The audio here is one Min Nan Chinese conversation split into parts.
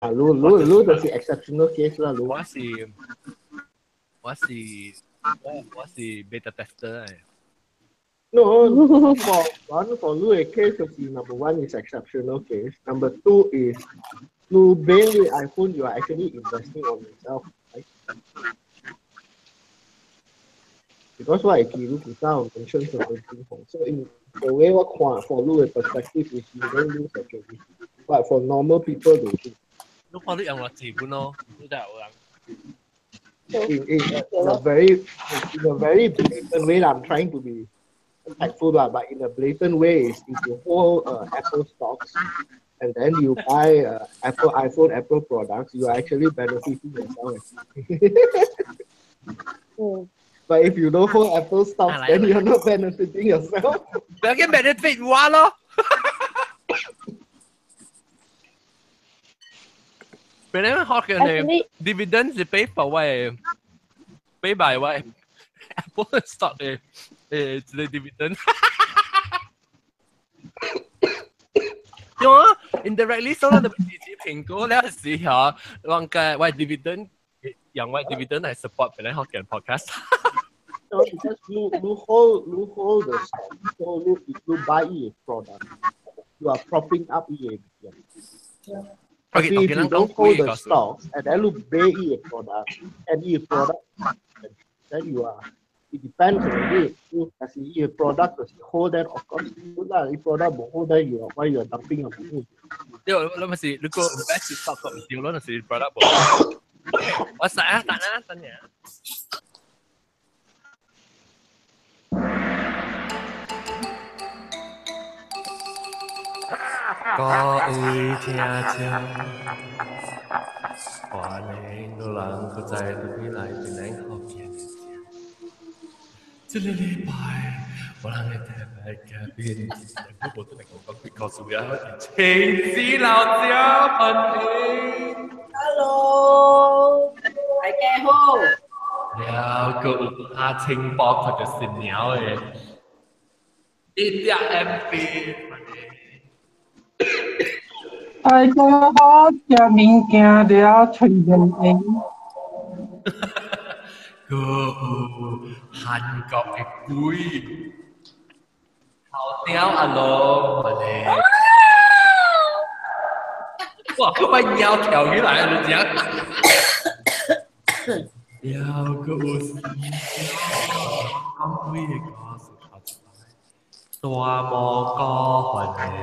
啊，你你你就是 exceptional case 啦，你。我是 beta tester 嚟。 No, for one, for 你的 case 就是 number one is exceptional case. Number two is 你買你 iPhone, you are actually investing on yourself, right? Because 我會記你古早有 mention certain thing, so in the way 我看 for 你的 perspective is you don't lose actually, but for normal people they do. 你看你用落資本咯，你就有人。 In a very blatant way, I'm trying to be tactful lah, but in a blatant way is if you hold Apple stocks and then you buy Apple iPhone, Apple products, you are actually benefiting yourself. But if you don't hold Apple stocks, then you're not benefiting yourself. 不要緊 benefit 我咯。本來學嘅你 dividend 是 pay for 我 pay by 我 Apple stock 嘅誒，這個 dividend。因為 indirectly 收到支持蘋果了時候，我嘅我 dividend 用我 dividend 嚟 support 本來學嘅 podcast。 No, because you hold the stock, so you if you buy a product, you are propping up a Okay, if you don't hold the stocks and then you buy a product and a product, then you are it depends on you. You as a product is hold then of course good lah. If product 冇 hold then you are why you are dumping your money. 對，你咪是如果 invest stock 唔掉咯，就是 product 冇。我實啊，等啊，等下。各位聽眾，歡迎老人閣再倒轉來檳榔福建的食。這個禮拜，我人的特別嘉賓，我無得來講講幾故事啊，是青子老姐歡迎。 Hello，大家好。了，閣有阿清波看著新娘的，一隻 MV。大家好，食物件了，吹面用。閣有韓國的鬼，頭雕阿龍，咧。哇！我腰跳起來啊！你講。了，閣有講鬼的故事，頭一擺，大蘑菇歡迎。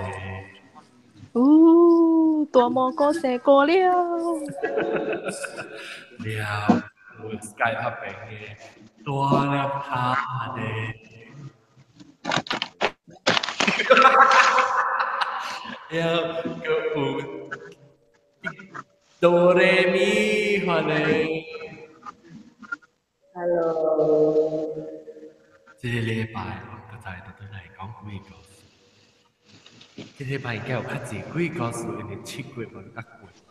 哦，大蘑菇生過了。了，有 Skype 拍片的，大粒頭的。了，閣有哆來咪歡迎。 Hello。這個禮拜我閣再倒轉來講鬼故事。這禮拜應該有較濟鬼故事，因為7月無較過嘛。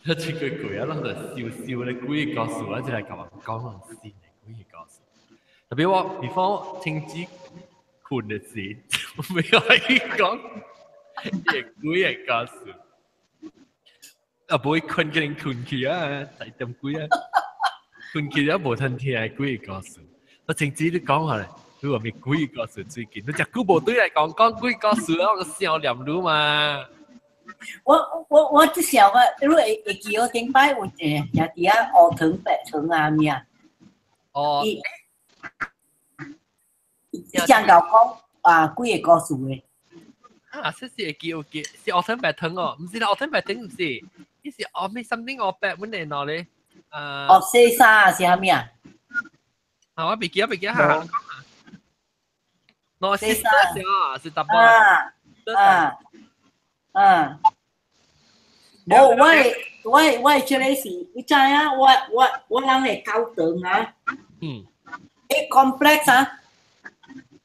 7月過啊，攏就燒燒咧鬼故事，我就來共人講人新的鬼故事。特別我 before 清子睏的時，我未可以講個鬼的故事。啊，無會睏叫人睏去啊，大點鬼啊，睏去了無通聽鬼故事。我清子你講下咧。你話咩鬼故事最近？你遮久無對來講講鬼故事啊，我想念你嘛。我只想啊，你會記我頂擺有一個兄弟啊，烏糖白糖啊咩啊？哦。伊正𠢕講啊，幾个故事的。啊，是是會記有記，是烏糖白糖哦，毋是啦，烏糖白糖毋是，伊是烏咩 something 烏白，阮電腦咧。啊。哦，西沙是啥物啊？啊，我袂記啊，袂記哈。喏，是啊，是淡薄。啊啊啊！無，我這个是，你知影？我人的教堂啊，伊 complex 啊，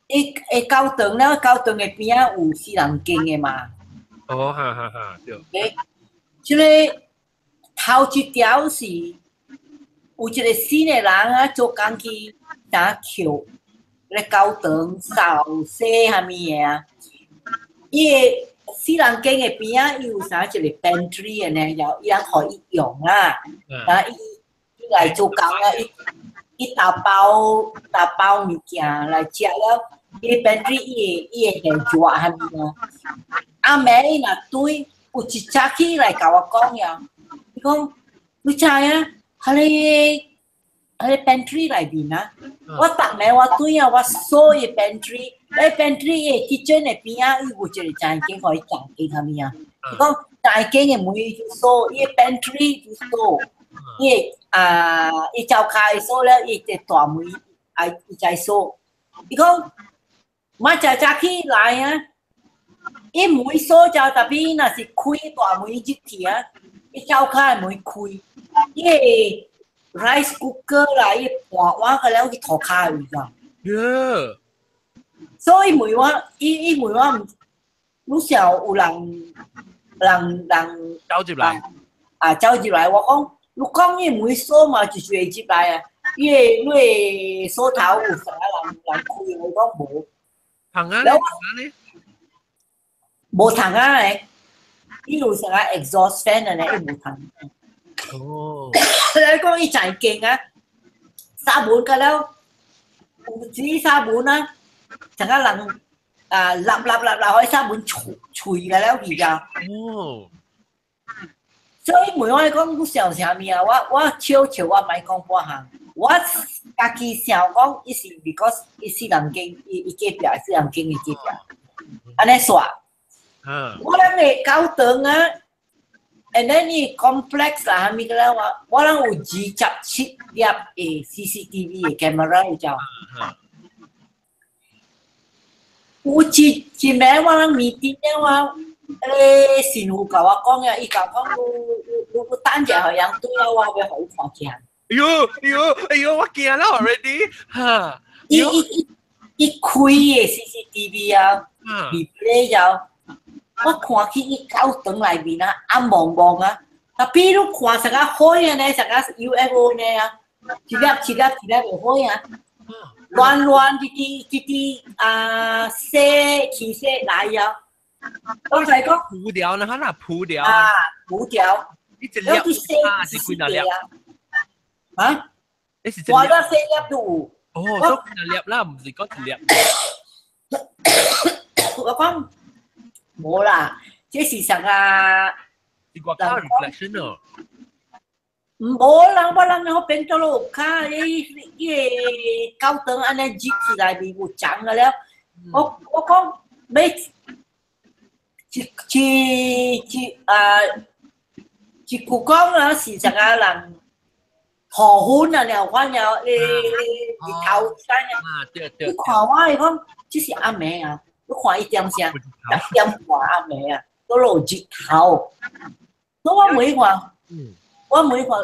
伊會教堂了，教堂的邊仔有私人間的嘛。哦，哈哈哈，對。欸，這个頭一條是有一個新的人啊，做工去打橋。咧教堂掃洗啥物的啊，伊的私人間嘅邊仔，伊有啥一個 pantry 嘅呢？又伊人可以用啦。啊，伊伊來做工啊，伊伊打包打包物件來食了，伊 pantry 伊會伊會現熱蝦米啊。阿妹伊若對有一早起來共我講呀，伊講你知啊？彼個彼個 pantry 內面啊，我逐暝我對啊，我鎖伊 pantry，咧 pantry 伊 kitchen 的邊仔，伊有一個房間予伊藏間蝦米啊？伊講房間的門就鎖，伊 pantry 就鎖，伊啊伊走開鎖了，伊個大門愛伊才鎖。伊講我早早起來啊，伊門鎖著，tapi 若是開大門入去啊，伊走開的門開，伊個 rice cooker 啦，伊盤碗個了去塗跤位啊。耶！所以問我，伊伊問我，你想有人人人走入來啊，走入來，我講，你講伊門鎖嘛，就是會入來啊。伊個你個鎖頭有啥人人開？我講無。窗仔咧，窗仔咧，無窗仔咧，伊有啥 exhaust fan 啊咧，伊無窗。哦。你講伊在勁啊，閂門個了，有水閂門啊，成個人啊，立立立立開閂門，吹吹個了去啊。哦。所以問我講，你想啥物啊？我我笑笑，我莫講半項。我家己想講，伊是 because 伊四人間，伊伊隔壁四人間的隔壁，按呢煞。我人的教堂啊，and then 伊 complex 啦，蝦米個啦，我我人有27粒的 CCTV 的 camera 你知無？有一一暝我人 meeting 了啊，欸神父共我講啊，伊共講你你你等者予人對啊，我欲予伊看見。哎呦哎呦哎呦，我驚啦 already 哈！伊伊伊伊開的 CCTV 啊，replay 了，我看去伊教堂內面啊，暗濛濛啊，tapi 你看成個火按呢，成個 UFO 呢啊，一粒一粒一粒的火啊，亂亂一支一支啊，雪氣雪來啊，我來講鋪掉呢，哈那鋪掉啊，鋪掉，一粒啊，是幾多粒？啊？你是我那四粒都有。哦，所以一粒啦，唔是講一粒。我講無啦，這是啥啊？是國家 reflection 哦。無人，我人好變做咯，較伊伊個教堂按呢入起來面有長個了。我我講欲一一一啊，一句講啊，是啥個人？河粉啊，了款了，你你頭山啊，你看我伊講，這是暗暝啊，你看伊點啥？10點半暗暝啊，都落日頭。所以我問伊看，我問伊看，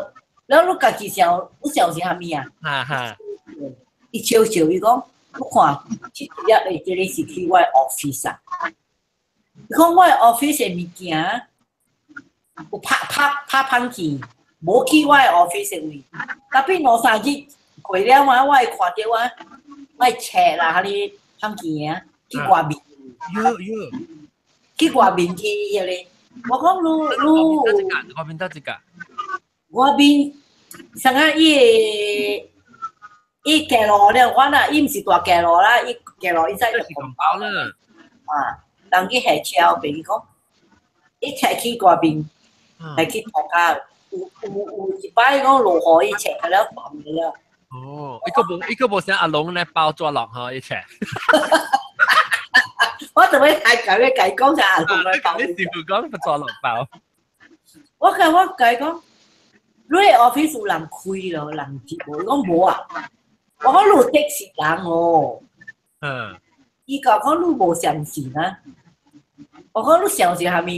了你家己想，你想是啥物啊？哈哈。伊笑笑，伊講，你看，這一粒的這個是去我的 office 啊。伊講我的 office 的物件，有拍拍拍香氣。無去我的 office 的位，tapi 兩三日過了嘛，我會看著我，我的冊啦，彼個香氣啊，去外面，喲喲，去外面去彼個，我講你你，外面佗一個？外面，啥個伊個伊街路了，我啦，伊毋是大街路啦，伊街路伊使就紅包啦。啊，人去下車，比如講，伊冊去外面，係去塗跤。有有有一擺講落雨，伊冊個了斷了。哦，伊個無伊個無像阿龍咧包抓落吼，伊冊。我做咩係咁樣計講就阿龍咧包？你師傅講不抓落包。我甲我共伊講，你 office 有人開咯，人接無？伊講無啊。我講你有的士人哦。伊共講你無相信啊？我講你相信啥物？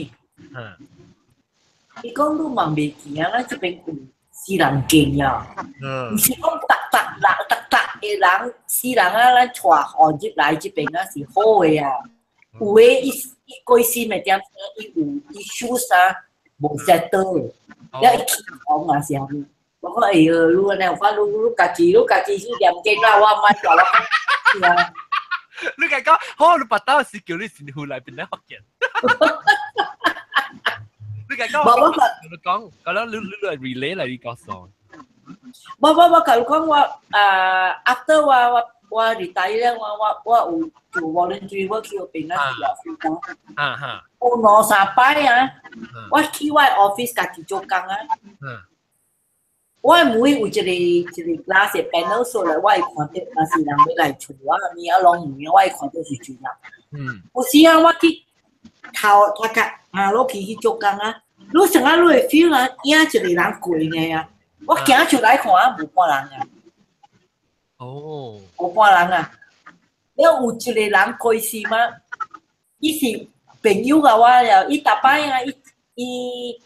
伊講你嘛袂記啊，咱這邊有私人間啊，毋是講逐逐人逐逐個人私人啊，咱帶予入來這邊啊是好的啊。有的伊伊過身的點，伊有伊 shoes 啊無 settle，了伊起床啊是啥物？我講哎喲，你按呢有法，你你家己你家己去念經啦，我莫帶我。是啊。你共講，好，你腹肚是叫你師傅來邊咧福建。你講，我你講，咁樣你 relate 嚟你講數。我甲你講，我啊，after 我 retire 咧，我有做 voluntary work 去邊啊做啊哈。有兩三擺啊，我去我 office 家己做工啊。我每有一個一個 glass 的 panel 出來，我會看到，若是人欲來厝我物啊攏門，我會看到是誰人。有時啊，我去頭頭殼行落去去做工啊，你成啊，你會 feel 啊，影一個人過呢啊，我行出來看啊，無半人啊。無半人啊！了有一個人過世嗎？伊是朋友共我了，伊逐擺啊，伊伊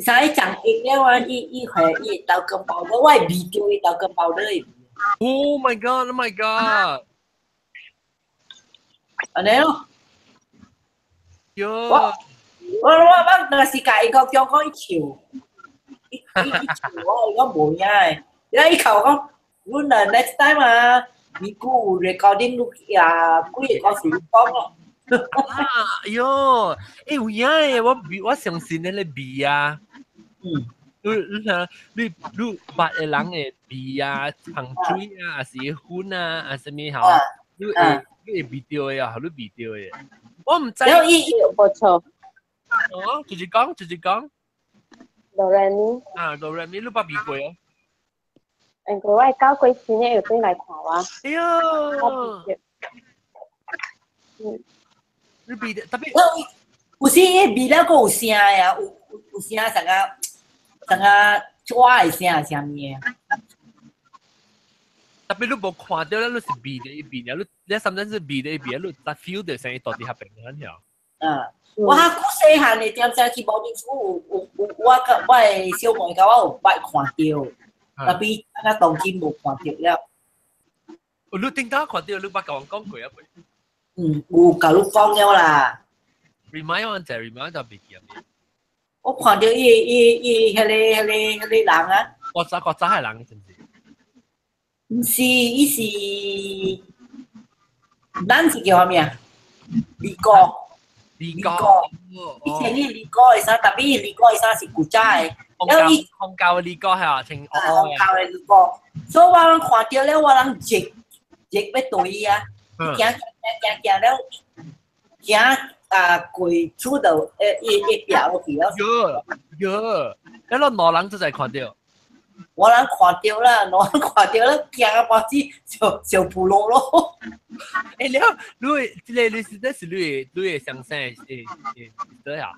啥伊長疫了啊，伊伊會伊豆羹包了，我會味著伊豆羹包了的味。 Oh my god! Oh my god! 按呢咯。喲！我若是共伊講講伊笑，伊伊伊笑我，伊講無影的，了伊甲我講，阮啊 next time 啊，你顧有 recording 你啊，幾個時講咯。啊，哎喲，欸有影的，我我相信那個味啊。你你睇，你你捌的人的味啊、香水啊，還是薰啊，還是啥物吼？你會你會味著的啊，你味著的。我毋知。無錯。哦，就是講，就是講。哆來咪。啊，哆來咪，你捌味過哦？因為我的狗過身的，有轉來看我。哎喲！你味特別。有時伊味了閣有聲呀，有有有聲，啥個啥個抓的聲，啥物的。特別你無看著咧，你是味著伊味，你你甚至是味著伊味，你才 feel 著聲伊到底較變怎樣？嗯，我較古細漢的點陣去無民厝有有有我佮我的小妹共我有捌看著，特別啊當今無看著了。你頂當看著，你捌共我講過啊未？嗯，有共你講了啦。 remind 我者，remind 就袂記啊。我看著伊伊伊彼個彼個彼個人啊。國早國早係人，是毋是？毋是，伊是，咱是叫啥物啊？李哥。李哥。以前伊李哥的衫，特別伊李哥的衫是古早的。然後伊紅膠的李哥係啊，穿紅膠的李哥，所以我攏看著了，我攏直直欲對伊啊，行行行行了，行啊過厝度，伊伊壁落去了。喲喲，你攏兩人都在看著。我人看著啦，兩人看著了，驚啊半死，就就不落咯。欸，了，你這個你是這是你的你的先生的對啊？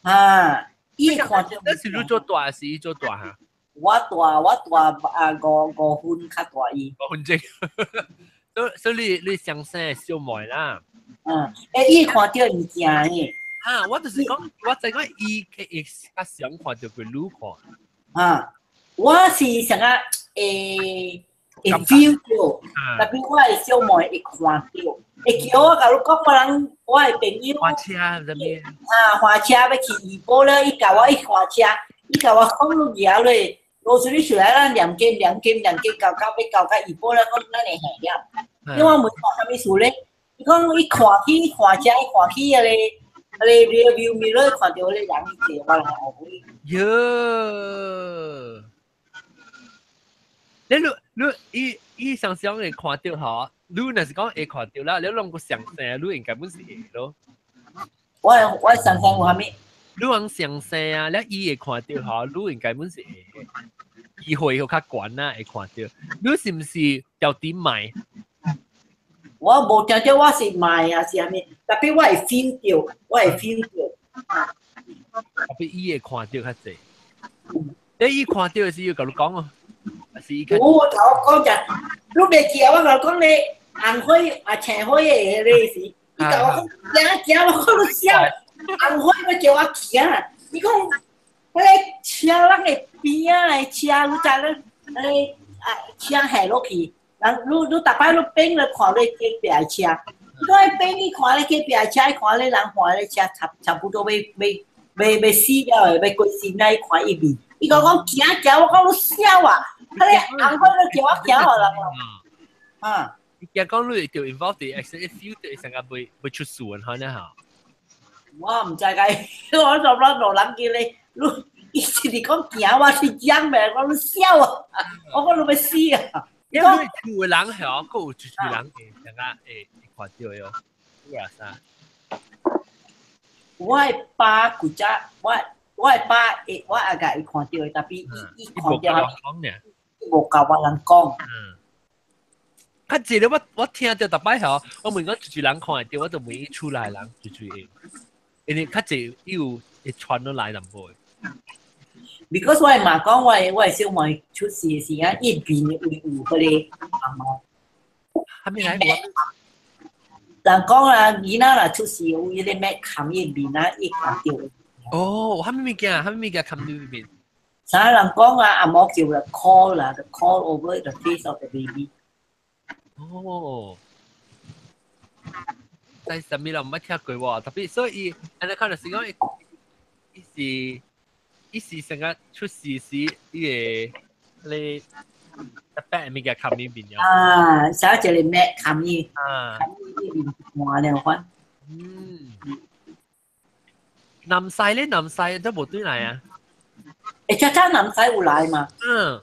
啊，伊看著。這是你做大還是伊做大哈？我大，我大啊五五分較大伊。五分鐘。所所以你你先生的小妹啦。嗯，欸，伊看著物件的。啊，我就是講，我知講伊會較常看著過你看。啊。我是啥個會會 feel 著，特別我的小妹會看著，會叫我共你講，我人我的朋友，駛車啥物？啊，駛車欲去怡保了，伊共我伊駛車，伊共我講你舉咧，老師你出來咱念經念經念經，到到欲到到怡保了，講咱會下了。因為我問講啥物事咧？伊講伊看去駛車，伊看去彼個彼個 rear view mirror 看著彼個人坐我人後尾。喲！你你你伊伊常常會看著吼，你若是講會看著啦，你攏個相生，你應該本是會咯。我我相生有啥物？你講相生啊，你伊會看著吼，你應該本是會，機會較懸啊，會看著。你是毋是調點賣？我無聽著我是賣啊，是啥物？特別我會 feel 著，我會 feel 著。特別伊會看著較濟。你伊看著是要共你講哦。是伊。我頭講者，你袂記啊？我共你講咧，紅火啊，青火的彼個時，伊共我講行行，我講你痟，紅火欲叫我騎啊！伊講彼個車人的邊仔的車，你知咧？彼個啊車下落去，人你你逐擺你變咧看咧隔壁的車，伊講彼變去看咧隔壁的車，伊看咧人看咧車差差不多欲欲欲欲死了的，欲過身了，伊看伊面。伊共我講行行，我講你痟啊！彼個紅火都叫我行予人啊！伊驚講你會著 involve 佇 accident feel 著成個袂袂出事可能吼。我毋知解，我就諗路人叫你，你伊是你講行，我是講咩？我你笑啊！我講你欲死啊！因為厝的人係閣有一厝人會感覺會看著的哦，有啊啥？我的爸古早，我的爸會我也共伊看著的，但是伊看著，伊無共別人講。嗯。較濟咧，我聽著逐擺吼，我問講一厝人看會著，我就問伊厝內人一厝會，因為較濟伊有會傳落來淡薄。 Because 我的媽講，我的小妹出事的時間，伊面會有彼个紅毛。啥物來？人講啦，囡仔若出事有彼个咩冚伊面啊，伊看著。哦，啥物物件？啥物物件冚佇面？啥人講啊？阿毛叫啦，call 啦，the call over the face of the baby。哦，但啥物人毋捌聽過喎，特別所以按呢看就是講，伊是成個出事時，伊會你一百物件冚伊面了。啊，啥一个咩冚伊？啊，冚伊面換了款。嗯，南西咧，南西都無對來啊。欸，遮遮南西有來嘛？嗯。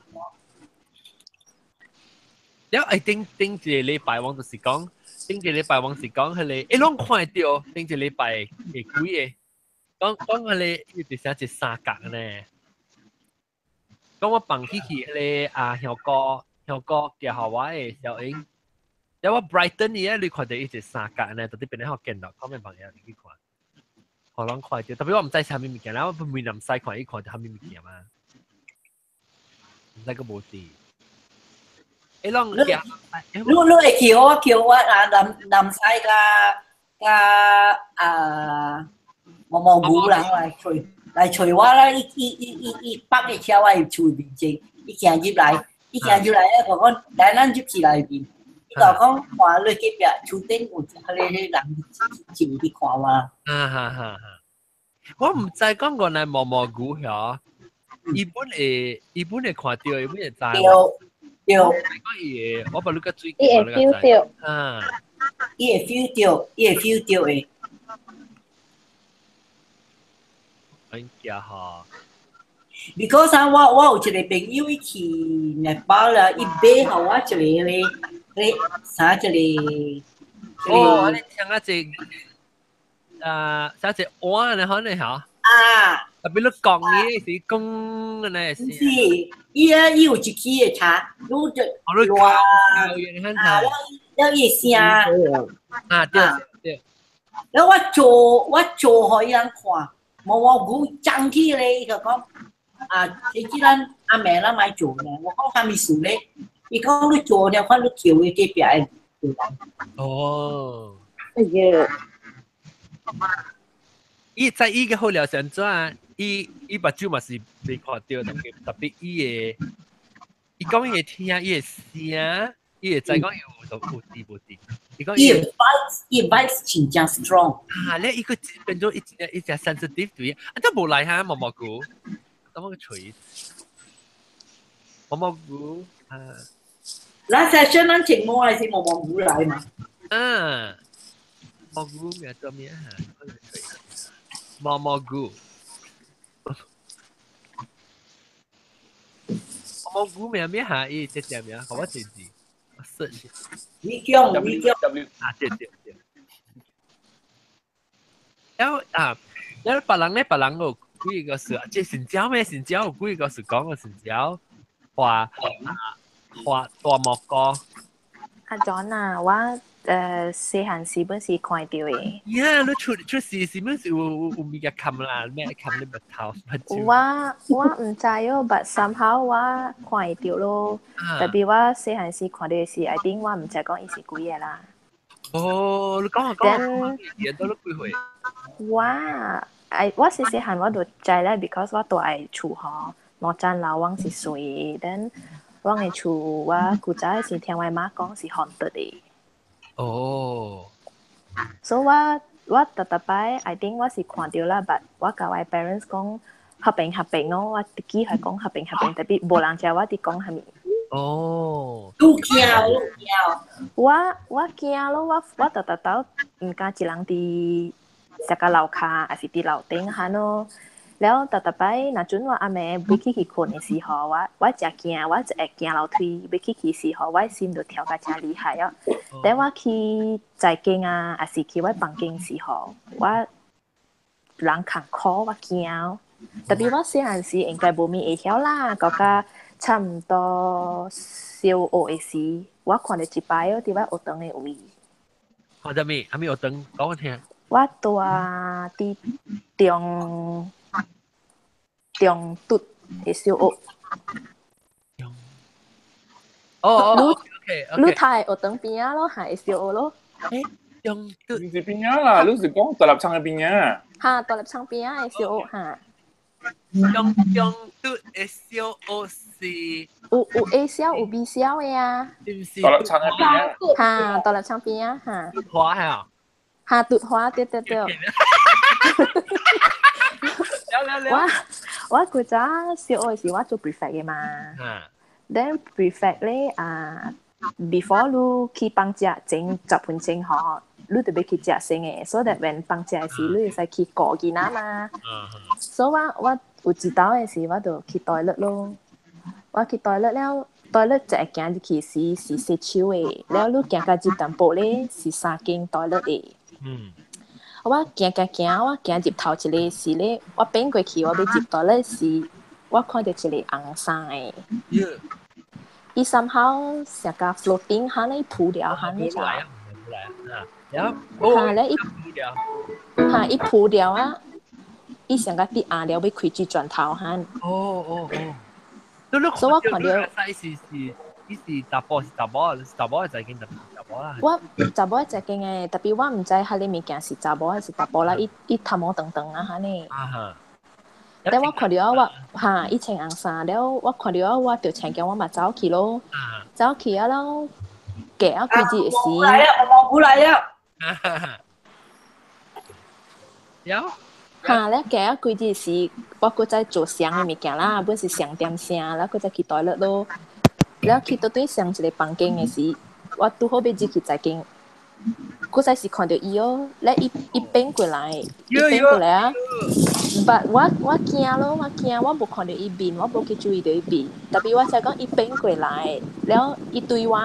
了誒，頂頂一个禮拜，我就是講，頂一個禮拜我是講彼個，欸，攏看會著，頂一個禮拜會幾个，講講彼個伊就是一三角呢。講我放起去彼個啊香哥香哥寄予我的小英，了我 Brighton 伊咧，你看著伊一三角呢，到底邊個好見到，後面朋友你去看，予攏看著，特別我毋知啥物物件，我問南西看，伊看著啥物物件嘛，毋知閣無佇。欸，攏你你會叫我叫我啊南南西佮佮啊毛毛牛人來揣來揣我啦！伊伊伊伊伊北的車我佇厝面前，伊行入來，伊行入來咧，就講來咱入去內面，伊就講看你隔壁厝頂有彼個人就佇看我。啊哈哈哈！我毋知講原來毛毛牛遐，伊本會看著，伊本會知。對對。講伊會，我把你個水。伊會 feel 著。啊。伊會 feel 著，伊會 feel 著的。哎呀哈！Because 啊，我有一個朋友伊去內包啦，伊買予我一個咧咧啥一個。哦，你聽啊這啊啥這碗咧，可能嚇。啊！特別你講伊是講呢是。是，伊啊，伊有一支的茶，你就哇，啊，了伊聲。啊對對。了我做予伊人看。無我牛漲起咧，伊就講啊，這這咱阿妹咱莫做呢。我講啥物事咧？伊講你做了，看你叫伊隔壁的人。哦。哎呀！伊在伊個好了想怎？伊目睭嘛是袂看著，特別特別伊會，伊講伊會聽，伊會聲，伊會知講有有佇無佇。伊講伊 vibes 伊 vibes 真正 strong。啊，咧伊個變做一隻一隻 sensitive 對，啊，都無來哈毛毛菇，等我揣毛毛菇啊。咱 session 咱節目還是毛毛菇來嘛？啊，毛菇名做咩啊？毛毛菇，毛毛菇名咩哈？伊這隻名，予我記記。search。你叫你叫啊對對對。然後啊，然後別人咧，別人有幾個是，這神蕉咩？神蕉有幾個是講個神蕉，畫畫大蘑菇。阿 John 啊，我細漢時本是看著的。呀，你出出事時本是有物件冚啦，咩冚你目頭目睭。我毋知哦，but somehow 我看會著咯。特別我細漢時看著時，I think 我毋知講伊是幾个啦。哦，你講講，見到你幾歲？我哎，我細細漢我就知咧，because 我住佇厝吼，兩層樓阮是水，then 阮的厝我古早時聽我媽講是 haunted 的。哦，所以我逐逐擺，I think 我是看著啦，but 我共我 parents 講合併合併咯，我記係講合併合併，特別無人知我佇講啥物。哦，你驚你驚？我驚咯，我逐逐兜毋敢一人佇食個樓跤，還是佇樓頂哈喏。了逐逐擺，若準我暗暝欲起去睏的時候，我誠驚，我一會行樓梯欲起去時候，我的心就跳甲誠厲害哦。等我去在間啊，還是去我房間時候，我人艱苦，我驚。特別我細漢時應該無物會曉啦，到甲差毋多小學的時，我看著一擺哦，佇我學堂的位。看著物？啥物學堂？講我聽。我住佇中中拄的小學。哦哦，OK 你讀的學堂邊仔咯，係小學咯。欸，中拄毋是邊仔啦，你是講獨立廠的邊仔。哈，獨立廠邊仔的小學哈。中中拄的小學是有 A 小有 B 小的啊。是毋是？獨立廠的邊仔。哈，獨立廠邊仔哈。花係啊。哈，拄花對對對。我古早小學時我做 prefect 的嘛。Then prefect 咧啊，before 你去放假前10分鐘吼，你就欲去食先的，so that when 放假時你會使去顧囡仔嘛。所以我有一晝的時我就去 toilet 咯。我去 toilet 了，toilet 一會行入去時是洗手的，了你行到入淡薄咧是三間 toilet 的。我行行行，我行入頭一个時咧，我變過去，我欲入 toilet 時，我看著一个紅衫的。伊 somehow 成個 floating 哈咧浮了哈咧就。哈咧伊哈伊浮了啊！伊成個佇壓了欲開水轉頭哈。哦哦哦。所以我看著。是是，伊是查埔是查某，查某的在間查某啦。我查某在間的，特別我毋知彼个物件是查某還是查埔啦，伊伊頭毛長長啊哈呢。啊哈。但我看著我哈伊穿紅衫了，我看著我著青驚，我嘛走去咯。走去啊了，過啊幾日時。來啊！我無來啊！有。哈！咧過啊幾日時，我閣再做相的物件啦，本是上點聲，了閣再去 toilet 咯。了去到對上一个房間的時，我拄好欲入去在間，閣再是看著伊哦，咧伊伊變過來，伊變過來啊！But 我驚咯，我驚，我無看著伊面，我無去注意著伊面，特別我才講伊變過來，了伊對我，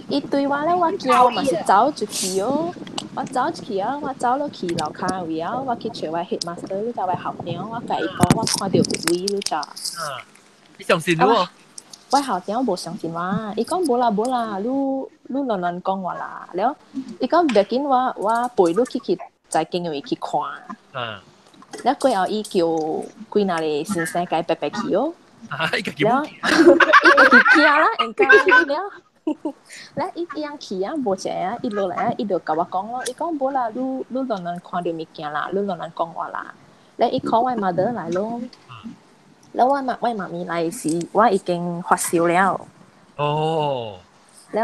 伊對我咧，我驚，我嘛是走出去哦。我走出去啊！我走落去樓跤位啊！我去揣我 headmaster，你知我校長，我共伊講，我看著有位你知。你相信我？我校長無相信我，伊講無啦無啦，你你亂亂講話啦。了，伊講袂緊，我陪你去在間位去看。了過後，伊叫幾若个先生共伊白白去哦。啊！伊家己了，伊家己驚啦，應該了。咧，伊伊樣去啊，無一下，伊落來啊，伊就共我講咯，伊講無啦，你你亂亂看著物件啦，你亂亂講話啦。咧，伊 call 我 mother 來咯。了我媽我媽咪來時，我已經發燒了。哦。了，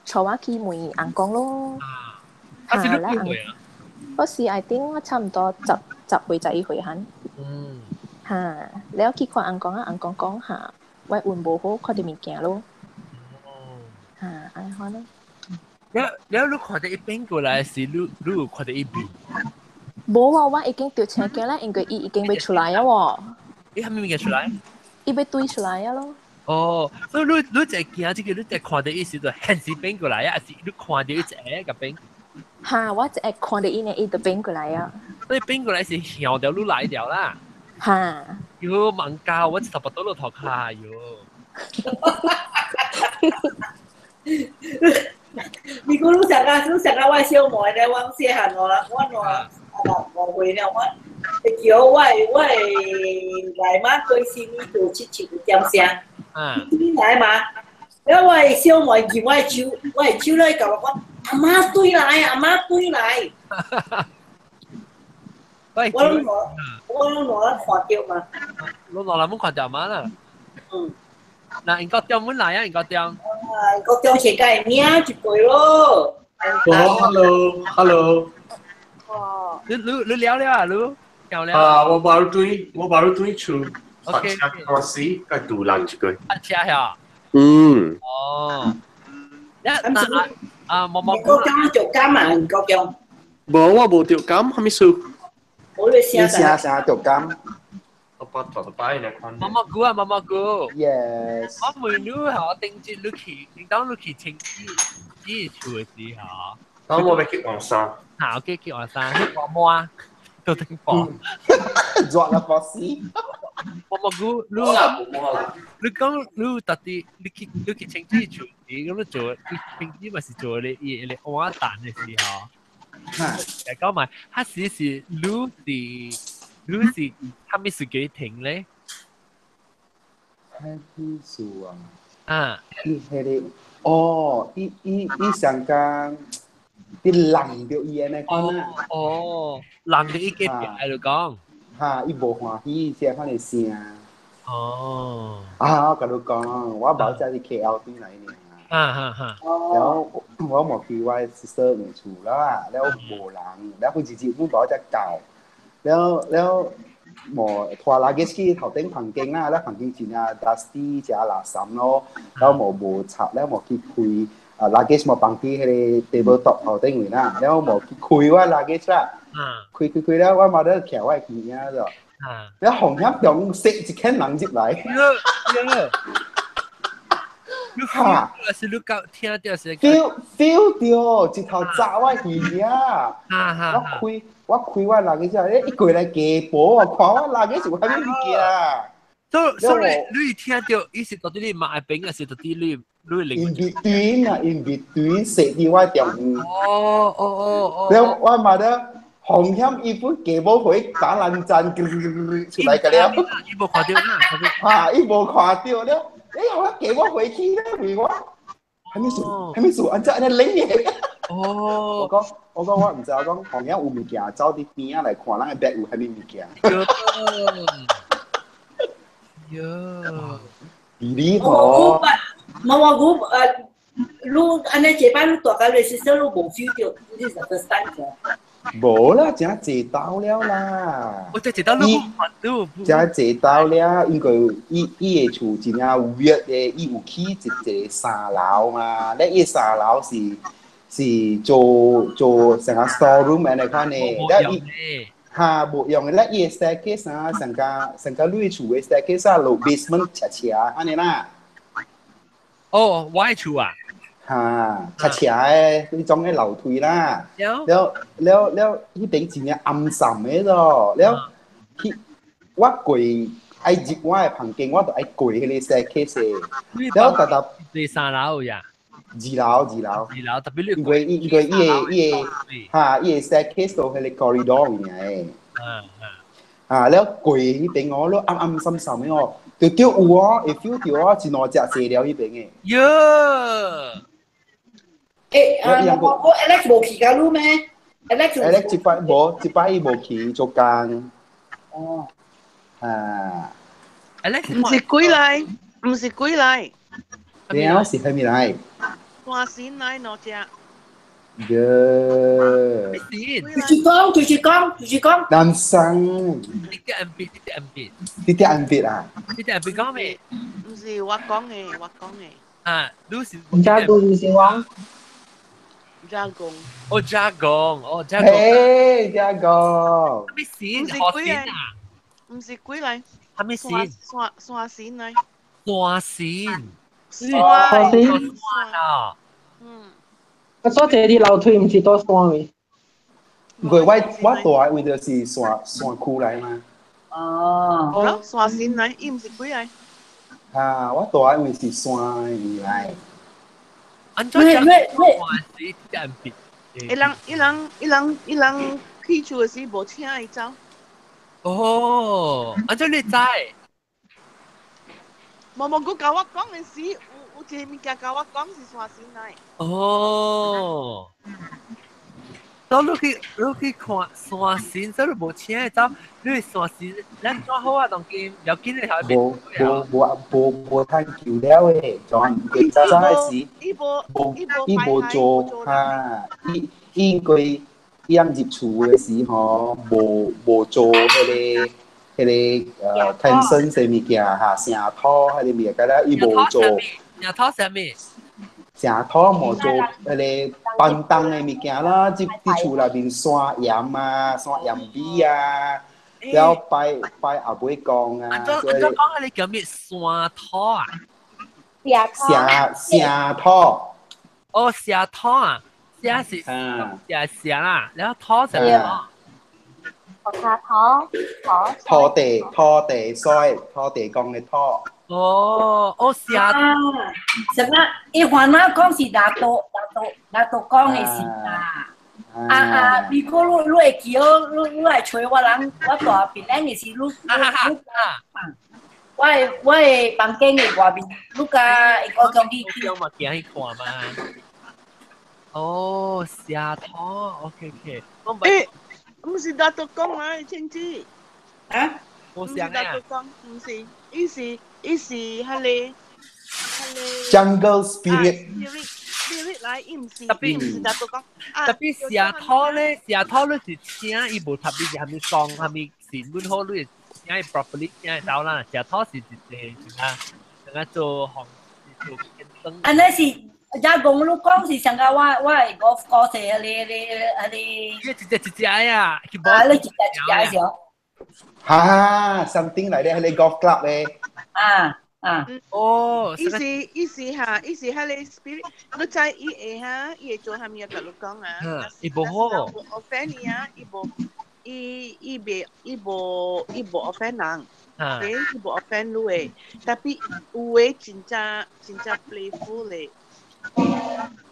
帶我去問翁公咯。啊，是你幾歲啊？我是 I think 我差毋多10歲11歲哈。哈，了去看翁公啊，翁公講哈，我運無好，看著物件咯。哈，按呢款咯。了了，你看著伊變過來時，你你有看著伊面？無啊，我已經著青驚啦，因為伊已經欲出來啊喎。伊啥物物件出來？伊欲對出來啊咯。哦，所以你你就驚這個，你就看著伊時就現時變過來啊，還是你看著伊一个共變？哈，我一會看著伊呢，伊就變過來啊。所以變過來是向著你來著啦。哈。喲，忙教我差不多落頭跤喲。你講你想啊，你想啊，我小妹咧，我細漢我我啊5歲了，我會叫我我來媽過身做77點聲，你來嘛？了我小妹入我手，我手咧共我講，阿媽對來，阿媽對來。我攏我攏攏看著嘛。攏攏人看著嘛啦。嗯。嗱，英國中本來啊，英國中。啊，英國中是共名一輩咯。哦，hello，hello。哦。你你你了了啊，你了了。啊，我baru對，我baru對厝。 OK。我死，個獨人一個。啊，車呀。嗯。哦。一那啊啊，毛毛。英國中做監啊，英國中。無，我無著感，啥物事？我你寫你寫啥著感？我把大擺來看。毛毛菇啊，毛毛菇。 Yes。我問你嚇，頂節你去，你當你去清洗厝的時候，當我欲去換衫。嚇，我去換衫，去換毛，到頂房。熱啦，博士。毛毛菇，你你講你到底你去清洗厝時，咁你做，你平時咪是做你伊個碗蛋的時候。嚟講埋，彼時是你是啥物事叫停咧？啥物事啊？啊！伊彼個哦，伊上間啲人著伊按呢款啊。哦，人著伊隔壁喺度講。哈！伊無歡喜，才款的聲。哦。啊！我共你講，我無才是 KL 轉來爾。啊哈哈！了我無去我 sister 的厝啦，了無人，了佢直接阮無才到，了了無拖 luggage 去頭頂房間啦，了房間真正 dusty，真垃圾咯，了無擦，了無去開啊 luggage 無放佇彼個 table top 頭頂位啦，了無去開我 luggage 啦，開開開了我媽咧徛我耳仔咗，了紅險中塞一間人入來。哈！是你講聽著是 feel 著，一頭扎我耳仔。我開我人嘅時候，一過來雞婆，看我人嘅是有啥物物件。所以你聽著，伊是到底你媽的邊，還是到底你另？In between 啊，in between 踅佇我中間。哦哦哦哦。了我嘛咧，紅險伊本雞母回打爛戰，出來個了。伊無看著啊！哈，伊無看著了。欸，我給我回去咧，為我，啥物事？啥物事？按怎按呢冷嘅？哦，我講我毋知，我講紅影有物件走佇邊仔來看，咱的 bag 有啥物物件？喲，弟弟吼，無我你按呢這擺你大家你是說你無 feel 著，你是 first time 者。無啦，真濟刀了啦！我真濟刀你真濟刀了，因為伊的厝真正 weird 的，伊有起一個三樓嘛，咧伊三樓是做成個 store room 按呢款的，咧伊哈無用的，咧伊的 staircase 啊，成個你厝的 staircase 啊，落 basement 斜斜按呢啦。哦，我的厝啊！哈，斜斜的彼種的樓梯啦，了了了，彼邊真正暗沉的咯，了，去我過愛入我的房間，我就愛過彼個 staircase，了逐逐佇三樓呀，二樓二樓，二樓特別你因為伊個哈伊個 staircase 到彼個 corridor 爾的，啊了過彼邊哦，了暗暗深深的哦，就對有哦，會 feel 著哦，一兩隻坐了彼邊的。喲！欸，啊，我 Alex 無去佮你咩？Alex Alex 這擺無，這擺伊無去做工。哦。啊。 Alex 毋是鬼來，毋是鬼來。了是啥物來？山神來兩隻。耶。就是講，就是講，就是講。男生。你啲 M B，你啲 M B。你啲 M B 啊？你啲 M B 講咩？毋是我講的，我講的。啊，你是。加工是我。加工。哦，加工，哦，加工。嘿，加工。啥物神？何神啊？毋是鬼來。啥物神？山神來。山神。山神。啊。嗯。啊，所坐佇樓梯毋是佇山位？因為我住的位就是山區來嘛。哦。山神來，伊毋是鬼來。啊，我住的位是山位來。安怎講？伊人去厝的時無請伊走。哦，安怎你知？無無，佮共我講的時，有一個物件共我講是山神來。哦。當你去看山神，所以你無請伊走，你山神，咱怎好啊？當今要緊你頭無趁求了的，就佢早早的時，無伊無做哈，伊應該伊樣入厝的時吼，無做彼個天生啥物件哈，城土彼個物件，了伊無做。城土啥物？城土無做彼個。笨重的物件啦，佇厝內面山鹽啊、山鹽米啊，了拜拜後尾公啊，所以講你叫咩山土啊？蛇蛇土。哦，蛇土啊，蛇是蛇蛇啦，然後土是咩？土土土地土地水土地公的土。哦，哦，蛇。什麼？伊還我講是拿刀拿刀拿刀講的是啊。啊啊！如果你你會記哦，你你來揣我人，我大邊咱的是你你你啊。我的房間的外面，你甲我講你去。我嘛行去看嘛。哦，蛇土，OK OK。欸，毋是拿刀講啊，千子。啊？毋是拿刀講，毋是，伊是伊是彼個彼個。 Jungle spirit。 spirit 來，伊毋是，伊毋是拿刀講。 特別蛇土咧，蛇土你是請伊無特別是蝦米講，蝦米神本好，你請伊 properly 請伊走啦。蛇土是一個像啊，像啊做紅做天燈。啊，那是。也講你講是上個我我係我個細迄個迄個。一隻一隻啊！啊，你一隻一隻是。哈，something 嚟咧，迄個 golf club 咧。啊啊。哦，伊是伊是哈，伊是迄個 spirit，你知伊會哈，伊會做啥物啊？共你講啊。伊無好。無 offend 伊啊，伊無，伊伊袂，伊無，伊無 offend 人。啊。伊無 offend 你的，特別有的真正真正 playful 咧。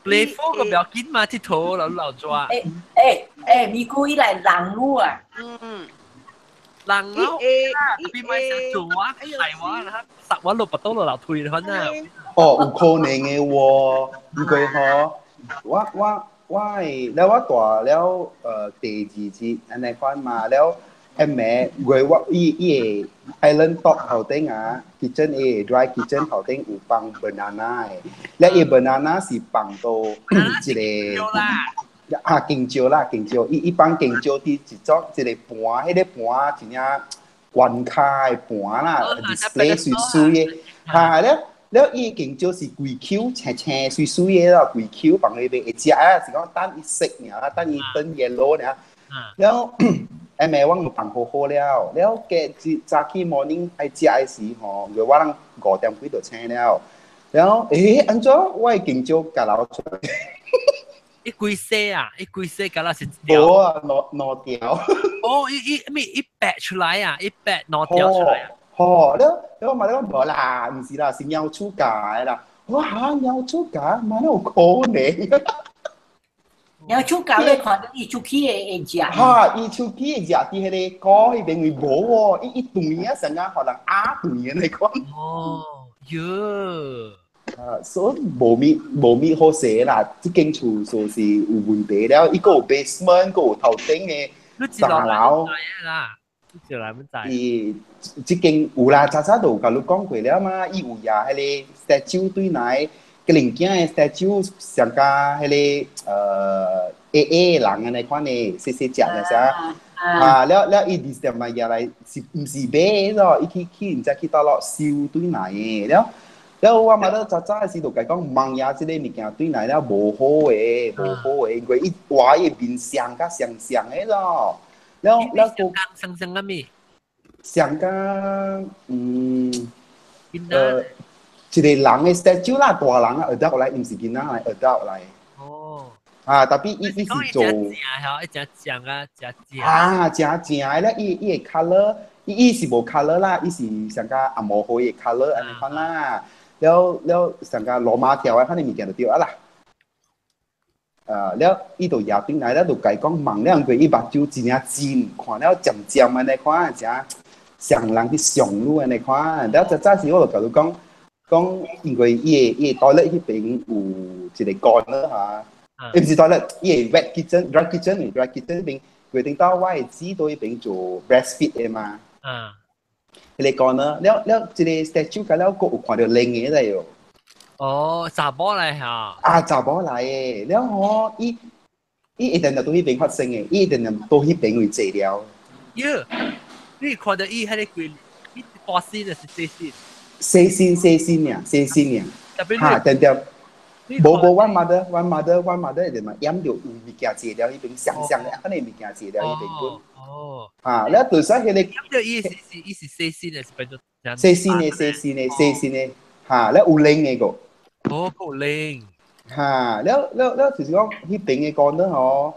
playful 個不要緊嘛，佚佗老老抓。欸欸欸，咪故意來人路啊。嗯。人咯，邊咪想做啊？係我啦，十我六百多六流退啦，反正。哦，有可能的喎，因為吼，我我我的，了我大了，第二日按呢款嘛，了下暝月我伊伊的 island top 頭頂啊，kitchen 伊的 dry kitchen 頭頂有放 banana 的，了伊 banana 是放到一個。啊，香蕉啦，香蕉，伊伊放香蕉佇一種一個盤，彼個盤真正懸跤的盤啦，display 媠媠的，哈了了，伊香蕉是規球青青媠媠的咯，規球放彼邊會食啊，是講等伊熟爾啦，等伊轉 yellow 爾，了下暝阮就放好好了，了隔日早起 morning 愛食的時吼，因為我人5點幾就醒了，了欸按怎我的香蕉共流出來？一規細啊，一規細，敢若是一條。無啊，兩兩條。哦，伊伊咩一白出來啊，一白兩條出來啊。吼，了了我嘛咧講無啦，毋是啦，是貓鼠咬的啦。我哈貓鼠咬，嘛哪有可能？貓鼠咬你看到伊出去會會食。哈，伊出去會食佇彼個果彼邊位無哦，伊伊斷啊，成啊，予人壓斷的那款。哦，喲。啊，所以無物無物好勢啦，這間厝說是有問題了，伊閣有 basement，閣有頭頂的三樓。啦，你來毋知。伊這間有啦，早早就有共你講過了嘛，伊有也彼個 statue 對來，個零件的 statue 上加彼個矮矮人按呢款的，細細隻的啥。啊，了了伊二十嘛也來是毋是買咯？伊去去毋知去佗落收對來的了。了我嘛咧早早的時就共講，望爺這個物件對來了無好的，無好的，因為伊畫伊面像甲像像的咯。了了個像像啥物？像甲一個人的 statue 啦，大人啊，adult 來，毋是囡仔來，adult 來。哦。啊，特別伊伊是做。一隻正啊，一隻正。啊，正正的咧，伊伊的 colour，伊伊是無 colour 啦，伊是上加紅毛灰的 colour 按呢款啦。了了，上個羅馬條啊，款的物件就對啊啦。了伊就舉轉來了，就共伊講望了過伊目睭真正真，看了漸漸按呢款，誠像人去上路按呢款。了早早時我就共你講，講因為伊的伊的 toilet 彼邊有一個 corner 哈，毋是 toilet，伊的 wet kitchen、dry kitchen、dry kitchen 彼邊，規定到我的姊佇彼邊做 breastfeed 的嘛。啊。彼個 corner，了了一個 statue 甲了閣有看著兩个來喲。哦，查某來哈。啊，查某來的，了吼，伊伊一定就佇彼邊發生的，伊一定就佇彼邊位坐了。喲，你看著伊彼个規，伊大身還是細身？細身細身爾，細身爾。特別哈，定定無無，阮 mother，阮 mother，阮 mother 就嘛染著有物件坐了彼邊，雙雙的，可能物件坐了彼邊本。哦。啊，了就說彼個。染著伊是細身的，是變做。細身的，細身的，細身的，哈，了有領的個。哦，有領。哈，了了了，就是講彼邊的講得吼，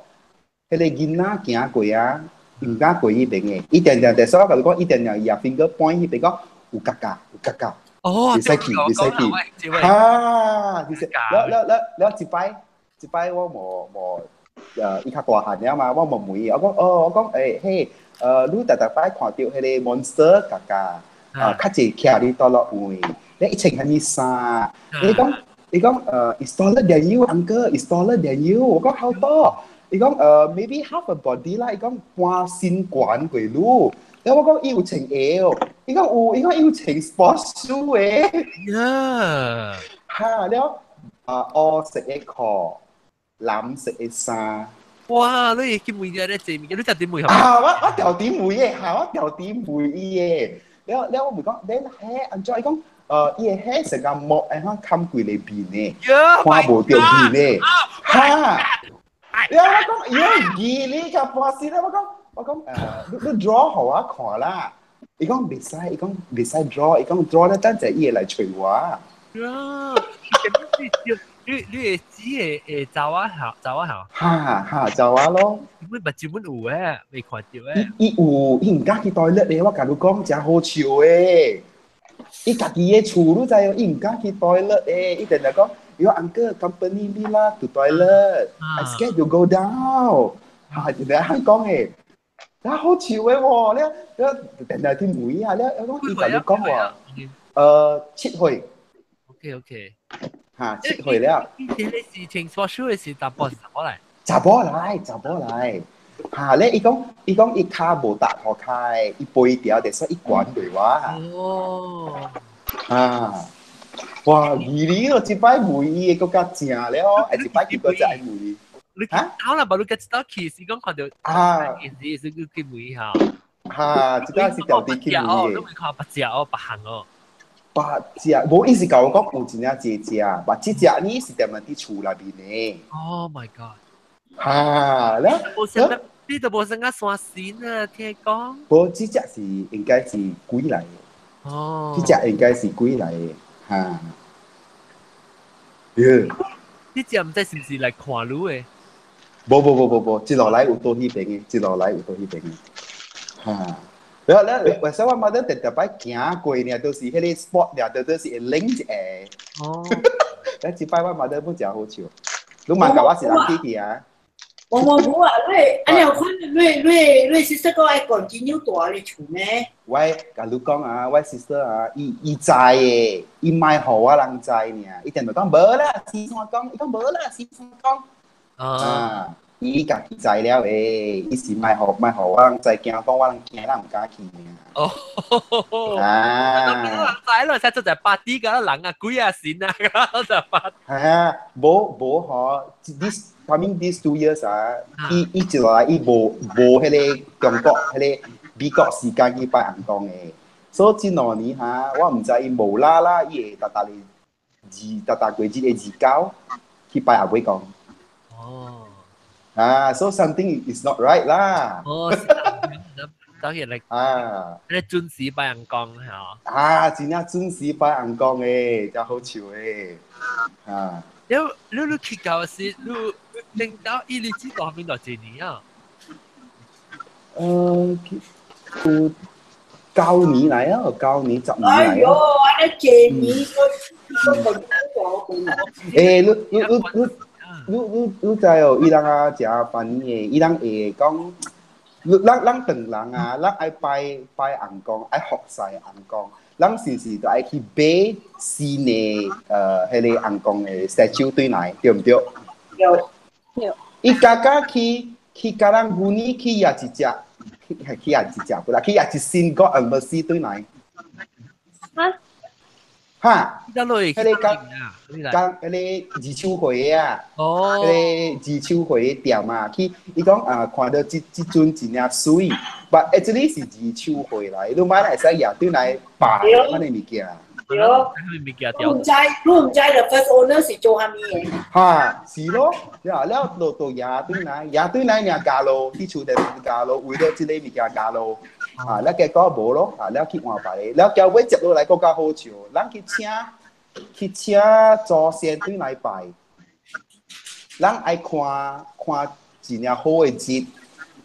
彼個囡仔行過啊，毋敢過彼邊的，伊定定就說我共你講，伊定定伊也 finger point 彼邊講有角角，有角角。哦，袂使去，袂使去，哈，就是了了了了一擺，一擺我無無，伊較大漢了嘛，我無問伊，我講哦，我講欸嘿，你逐逐擺看著彼個 monster 角角，啊，較濟徛佇倒落位，你伊穿啥物衫？伊講，is taller than you uncle，is taller than you，我講 how tall？伊講maybe half a body 啦，伊講半身懸過你。了我講伊有穿鞋哦，伊講有，伊講伊有穿 sports shoe 的。呀，哈了啊，烏色的褲，藍色的衫。哇！你會去問咧這物件，你特點問啊！我條點問的，哈！我條點問伊的。了了我問講，你鞋按怎？伊講，伊的鞋成個木按怎冚規个面的，看無著面的。哈！了我講，喲，記你較半死了，我講。我講你 draw 予我看啦，伊講袂使，伊講袂使 draw，伊講 draw 咧等陣伊會來揣我。啊！你會知會查某校查某校？哈哈，查某咯。阮目睭阮有誒，未看著誒。伊有，伊毋敢去 toilet 咧，我共你講誠好笑誒。伊家己的厝你知哦，伊毋敢去 toilet 誒，伊定定講，伊講 uncle accompany me 啦 to toilet，I scared to go down。哈，定定按講誒。啊，好笑的喎！你你定定去問啊，你我講伊共你講話，7歲。 OK OK。嚇，7歲了。以前的事情，所說的是查埔是查某來。查某來，查某來。嚇，咧伊講伊講伊跤無踏塗跤，伊背條就說伊懸過我。哦。啊！哇，二年咯，一擺問伊的閣較正了，一擺去閣再問伊。你好啦，無你家一道去是講看著啊，是是去問下。哈，這個是條啲去問的。你會看別隻哦，別項哦。別隻，無伊是共我講有真正濟隻，但這隻呢是踮佇厝內面的。 Oh my god！哈，了，你都無算啊山神啊，聽講。無，這隻是應該是鬼來的。哦。這隻應該是鬼來的，哈。耶。這隻毋知是毋是來看你的？無無無無無，一路來有倒彼邊的，一路來有倒彼邊的。哈，了了，為啥我媽都特特擺行過呢？都是彼個 spot 呢，都是會冷一下。哦。了一擺我媽都不誠好笑，你嘛共我是人去去啊？我我無啊，你按呢款，你 sister 閣愛 continue 住佇厝咩？我共你講啊，我 sister 啊，伊伊知的，伊莫予我人知爾，伊定就講無啦，先生講，伊講無啦，先生講。啊！伊家己知了的，伊是莫予莫予我人知，驚講我人驚人毋敢去爾。哦，啊！知咯，使做一 party 個人啊，鬼啊神啊，就 party。係啊，無無吼，this coming these 2 years 啊，伊伊一落來伊無無彼個中國彼個美國時間去拜尪公的，所以這兩年哈，我毋知伊無啦啦，伊會逐逐日二逐逐過日的29去拜阿尾公。哦。啊，so something is not right 啦。哦，當然嚟啊，你準時拜尪公嚇。啊，真正準時拜尪公的，真好笑的。啊。你你你去到時，你領到伊你知道邊度幾年啊？有9年來啊，9年10年來哎喲，按呢幾年我我我欸，你你你你。你你你知哦？伊人啊，誠煩的，伊人會講，咱咱唐人啊，咱愛拜拜尪公，愛服侍尪公，咱是毋是都愛去買新的彼個尪公的 statue 對來，對毋對？對。伊家家去去共人舊年去也一隻，去去也一隻，不啦，去也一新 God of Mercy 對來。哈？哈，彼個講講彼個二手貨啊，哦，彼個二手貨的店啊，去伊講啊，看著這這尊真正媠，but actually 是二手貨來，你買來會使攑轉來擺款的物件。對，你唔知，你唔知 the first owner 是做啥物嘅？哈，是咯，了了到到夜對來，夜對來爾加路，去厝內加路，為了這個物件加路，啊，了結果無咯，啊，了去換別個，了交尾接落來閣較好笑，咱去請祖先對來拜，咱愛看看一領好的節，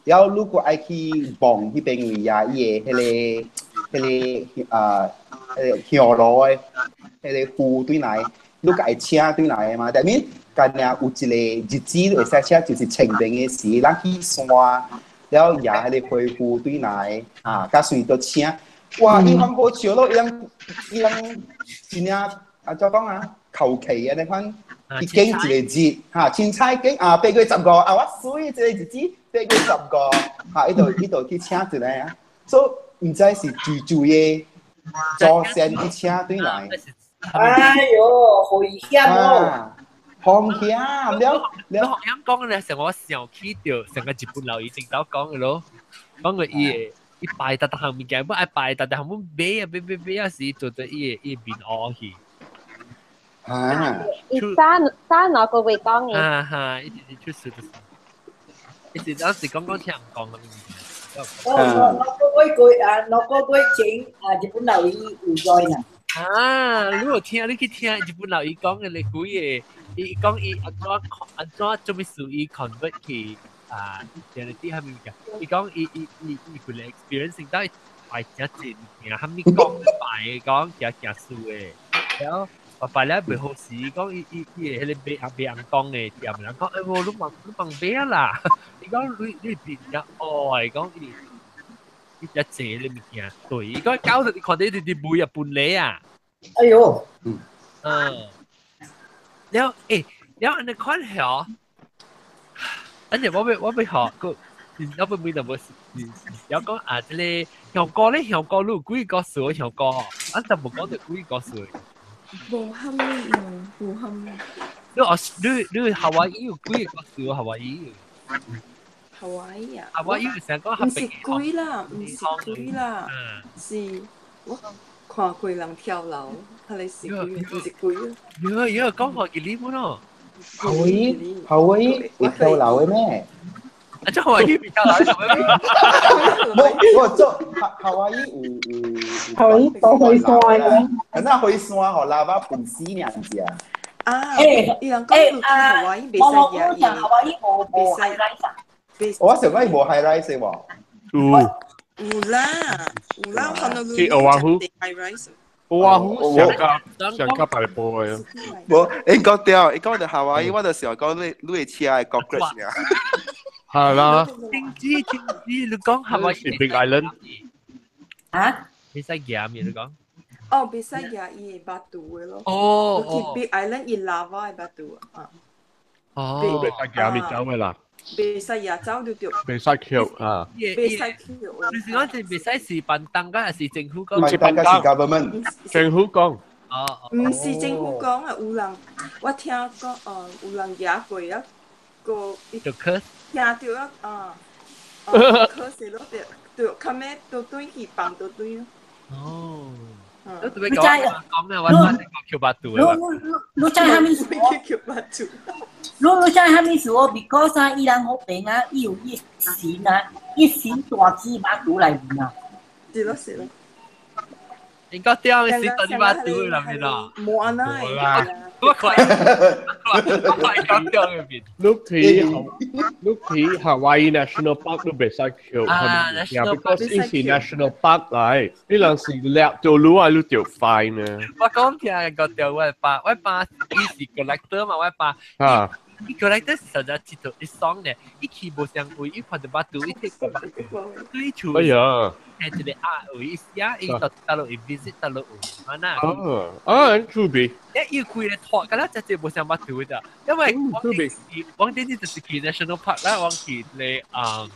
了如果愛去望彼邊位啊，伊的彼個啊，彼個香爐的彼個符對來，你閣愛請對來的嘛？但面干爾有一個日子會使請，就是清明的時，咱去山，了舉彼個灰符對來，啊，佮隨都請。哇！伊款好笑咯，伊人真正啊，怎講啊？求其按呢款，伊揀一個日，哈，凊彩揀啊，8月15啊，我水這個日子8月15，哈，伊就去請一個啊，所以毋知是住住的祖先去請對來。哎喲，危險哦！風險了了。風險講咧，成我想起著成個日本老以前頭講的咯，講個伊會伊拜逐逐項物件，欲愛拜逐逐項欲買啊買買買啊時，做做伊會面烏去。啊！伊早早兩個月講嘅。啊哈！伊直直出事就是，伊是當時講講聽人講的物件。我兩個月過啊，兩個月前啊，日本老伊有在呢。啊！你有聽？你去聽日本老伊講的咧幾個？伊講伊按怎按怎做咩事？伊 convert 去啊，就是啲係物件。伊講伊伊伊伊佢個 experience 到拜真濟物件，蝦米講拜講行行輸的，然後拜拜了袂好勢，講伊伊伊會彼個買阿買人講的，店人講，哎無，你茫買啦！伊講你變較愛講伊伊只濟咧物件，對，伊講搞到你看到伊直買啊搬嚟啊！哎喲，嗯，了欸，了按呢款曉，按呢我欲學個，我欲問淡薄是，了講啊，這個香港咧，香港你有幾個故事？香港，俺就無講著幾個故事。無蝦米哦，無蝦米。你哦，你夏威夷有幾個故事？夏威夷？夏威夷啊？夏威夷成講毋是鬼啦，毋是鬼啦，是我看過人跳樓，彼個是鬼，毋是鬼啊。喲喲，講話幾哩咯？夏威夷會跳樓的咩？啊，這夏威夷會跳樓什麼？無，我做夏威夷有夏威夷多火山嘅。敢若火山予拉瓦噴死爾只。啊！伊人講夏威夷袂使食伊，夏威夷無 high rise 啊？我想講伊無 high rise 喎。有。有啦，有啦，可能去 Oahu high rise。 Oahu 上加上加大波嘅。無，伊講對，伊講著夏威夷，我就想講你的車會 cockroach 爾。係啦。停止停止，你講夏威夷是 Big Island。啊？袂使行咩？你講？哦，袂使行伊會巴肚的咯。哦哦。去 Big Island 伊 lava 的巴肚啊。哦。袂使行咪走的啦。袂使也走就對。袂使跳啊！袂使跳。你是講是袂使是辦當間，還是政府講？唔是辦當，是 government。政府講。哦。毋是政府講啊，有人我聽講哦，有人行過啊，個就可聽著啊啊，可惜咯，對對，較尾都轉去放都轉咯。哦。你特別講講啊，我我講橋巴肚的。你你知啥物事？你知啥物事哦？Because 啊，伊人好平啊，伊有伊神啊，伊神大起馬肚內面啊。是咯是咯。應該掉的是大起馬肚內面咯。無按呢。我看，我看講掉入面。你睇 Hawaii National Park 都袂使跳，啊，because 伊是 National Park 來，你若是掠到路啊，你就 fine 啊。我講聽個掉我爸，我爸伊是 collector 嘛，我爸。啊。伊 collector 是實在佚佗一爽咧，伊去無相位，伊看著巴肚，伊摕個巴對厝。哎呀！聽一個鴨位，伊寫伊到佗落伊 visit 佗落有，啊那。啊啊，趣味。欸，伊規個拖，敢若真濟無相巴肚的，因為我頂次就是去 National Park 啦，我去咧啊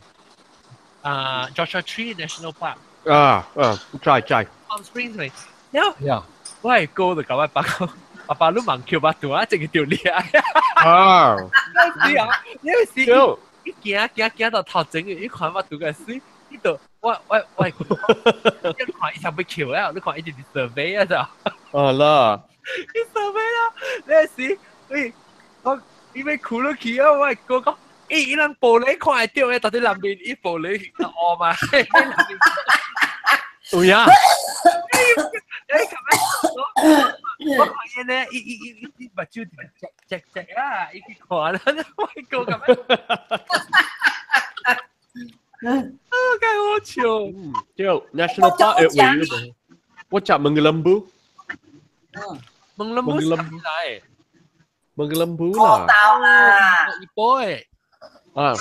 Joshua Tree National Park。啊啊，在在。 Palm Springs 咪，然後我係哥就共我爸講。爸爸，你茫抾腹肚啊，這個著掠啊！啊！是啊，因為是伊行行行到頭前，伊看腹肚個水，伊就我，你看伊想欲抾啊，你看伊就是 survey 啊，就。啊啦，伊傻咩啦？你是喂，我伊欲哭落去啊！我哥講，伊伊人玻璃看會著的，到底內面伊玻璃烏嘛？有影。你咁樣，我看見咧，伊伊伊伊目睭直直直啊，伊去看啦，我哥咁樣，啊，該好笑。對，National Park 會位，我食 Menglembu。 Menglembu 是來？Menglembu 啦。到啦。一波誒。啊。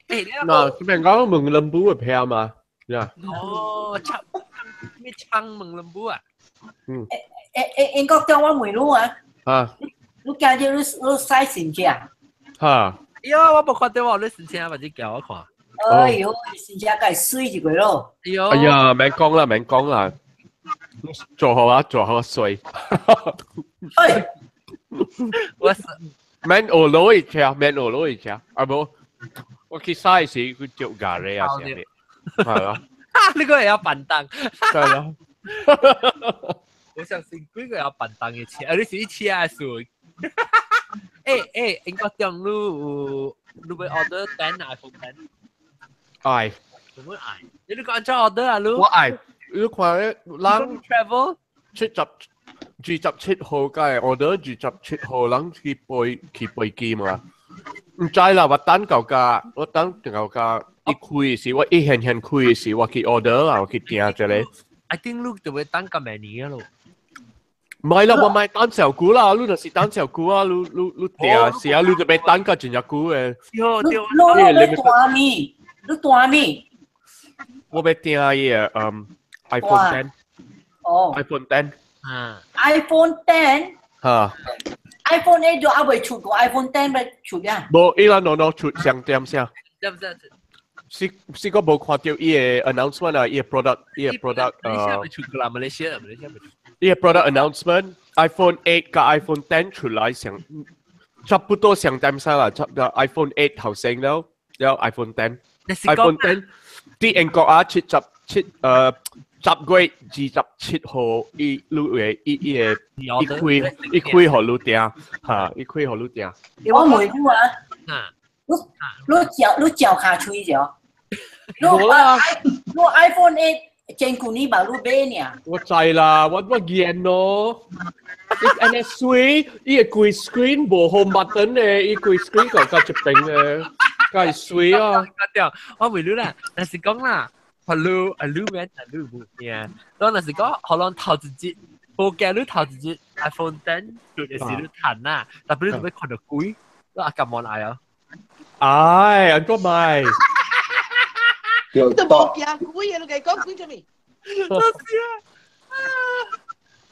誒，嗱，這邊講 Menglembu 會平嘛？呀。哦，唱咩唱 Menglembu 啊？嗯。誒英國叫我問你啊。啊。你今日你你使先車？哈。喲，我無看到我你先車，或者叫我看。哎喲，先車該水一個咯。哎呀，免講啦，免講啦。做好啊，做好水。哎，我是免學攞一車，免學攞一車，啊無，我去駛時佢著咖喱啊，啥物，係咯。呢個係有笨蛋。係咯。我相信幾個有笨蛋嘅車，啊你是車啊水。誒誒，英國中你有你會 order 10 iPhone 10？愛。做乜愛？你你講按怎 order 啊？你？我愛。你看咧，人 travel 27號該 order 27號，人去飛去飛機嘛？毋知啦，我等到價，我等到價一開時，我一現現開時，我去 order 啦，我去訂一個。 I think 你就會等到明年咯。唔係啦，我買等小久啦，你就是等小久啊，你你你訂時啊，你就欲等到真正久的。對你你你大咪？你大咪？我欲訂伊個iPhone 10。哦。 iPhone 10。啊。 iPhone 10。嚇。 iPhone 8都還未出過，iPhone 10未出呀？無，伊咱儂儂出上點聲。點聲？是是個無看著伊个 announcement 啊，伊个 product，伊個 product 馬來西亞未出過啦，馬來西亞馬來西亞未出。伊個 product announcement，iPhone 8佮 iPhone 10出來上，差不多上點聲啦，差不多 iPhone 8頭先了，了 iPhone 10，iPhone 10，佇英國啊7710月27號，伊你會伊伊個伊開伊開予你訂，哈，伊開予你訂。我問你啊，你你嚼你嚼下喙著？你你 iPhone 8前舊年嘛你買爾？我知啦，我我見咯。伊按呢媠，伊个規 screen 無 home button 的，伊規 screen 就到這邊的，該媠啊！對，我問你啦，但是講啦。你啊你免啊你無驚，當若是講可能頭一日，無驚你頭一日 iPhone 10出的時你趁啦，特別你做欲看著鬼，你阿甘無來啊？哎，按怎買？你都無驚鬼啊！你共講鬼做咩？就是啊！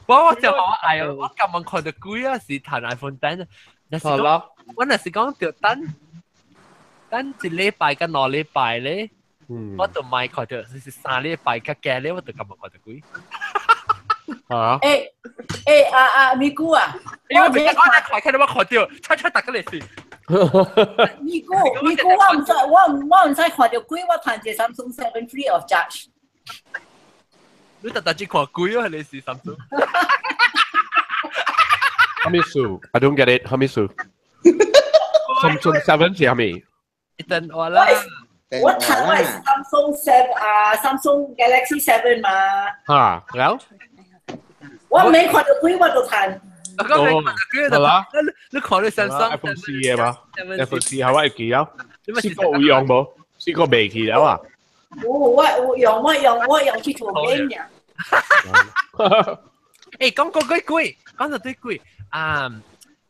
我我就我愛啊！我甘願看著鬼啊，是趁 iPhone 10。若是講，我若是講著等等一禮拜佮兩禮拜咧。我就莫看著，是3禮拜較加咧，我就甘願看著鬼。啊！欸欸啊啊咪姑啊！因為我看看到我看著，猜猜大家嚟是。咪姑咪姑，我毋知我我毋知看著鬼，我趁一個 Samsung 7 free of charge。你特特只看鬼啊？你是 Samsung？啥物事？I don't get it。啥物事？Samsung 7是啥物？一陣我啦。我趁我 Samsung 7啊，Samsung Galaxy 7嘛。嚇，了？我沒看著鬼，我就趁。我講沒看著鬼就趁。你看你 Samsung iPhone 4的嘛？iPhone 4係我會記了。試過有用無？試過未去了啊？有，我有用，我用我用去做 game 爾。欸，講個鬼鬼，講到對鬼啊！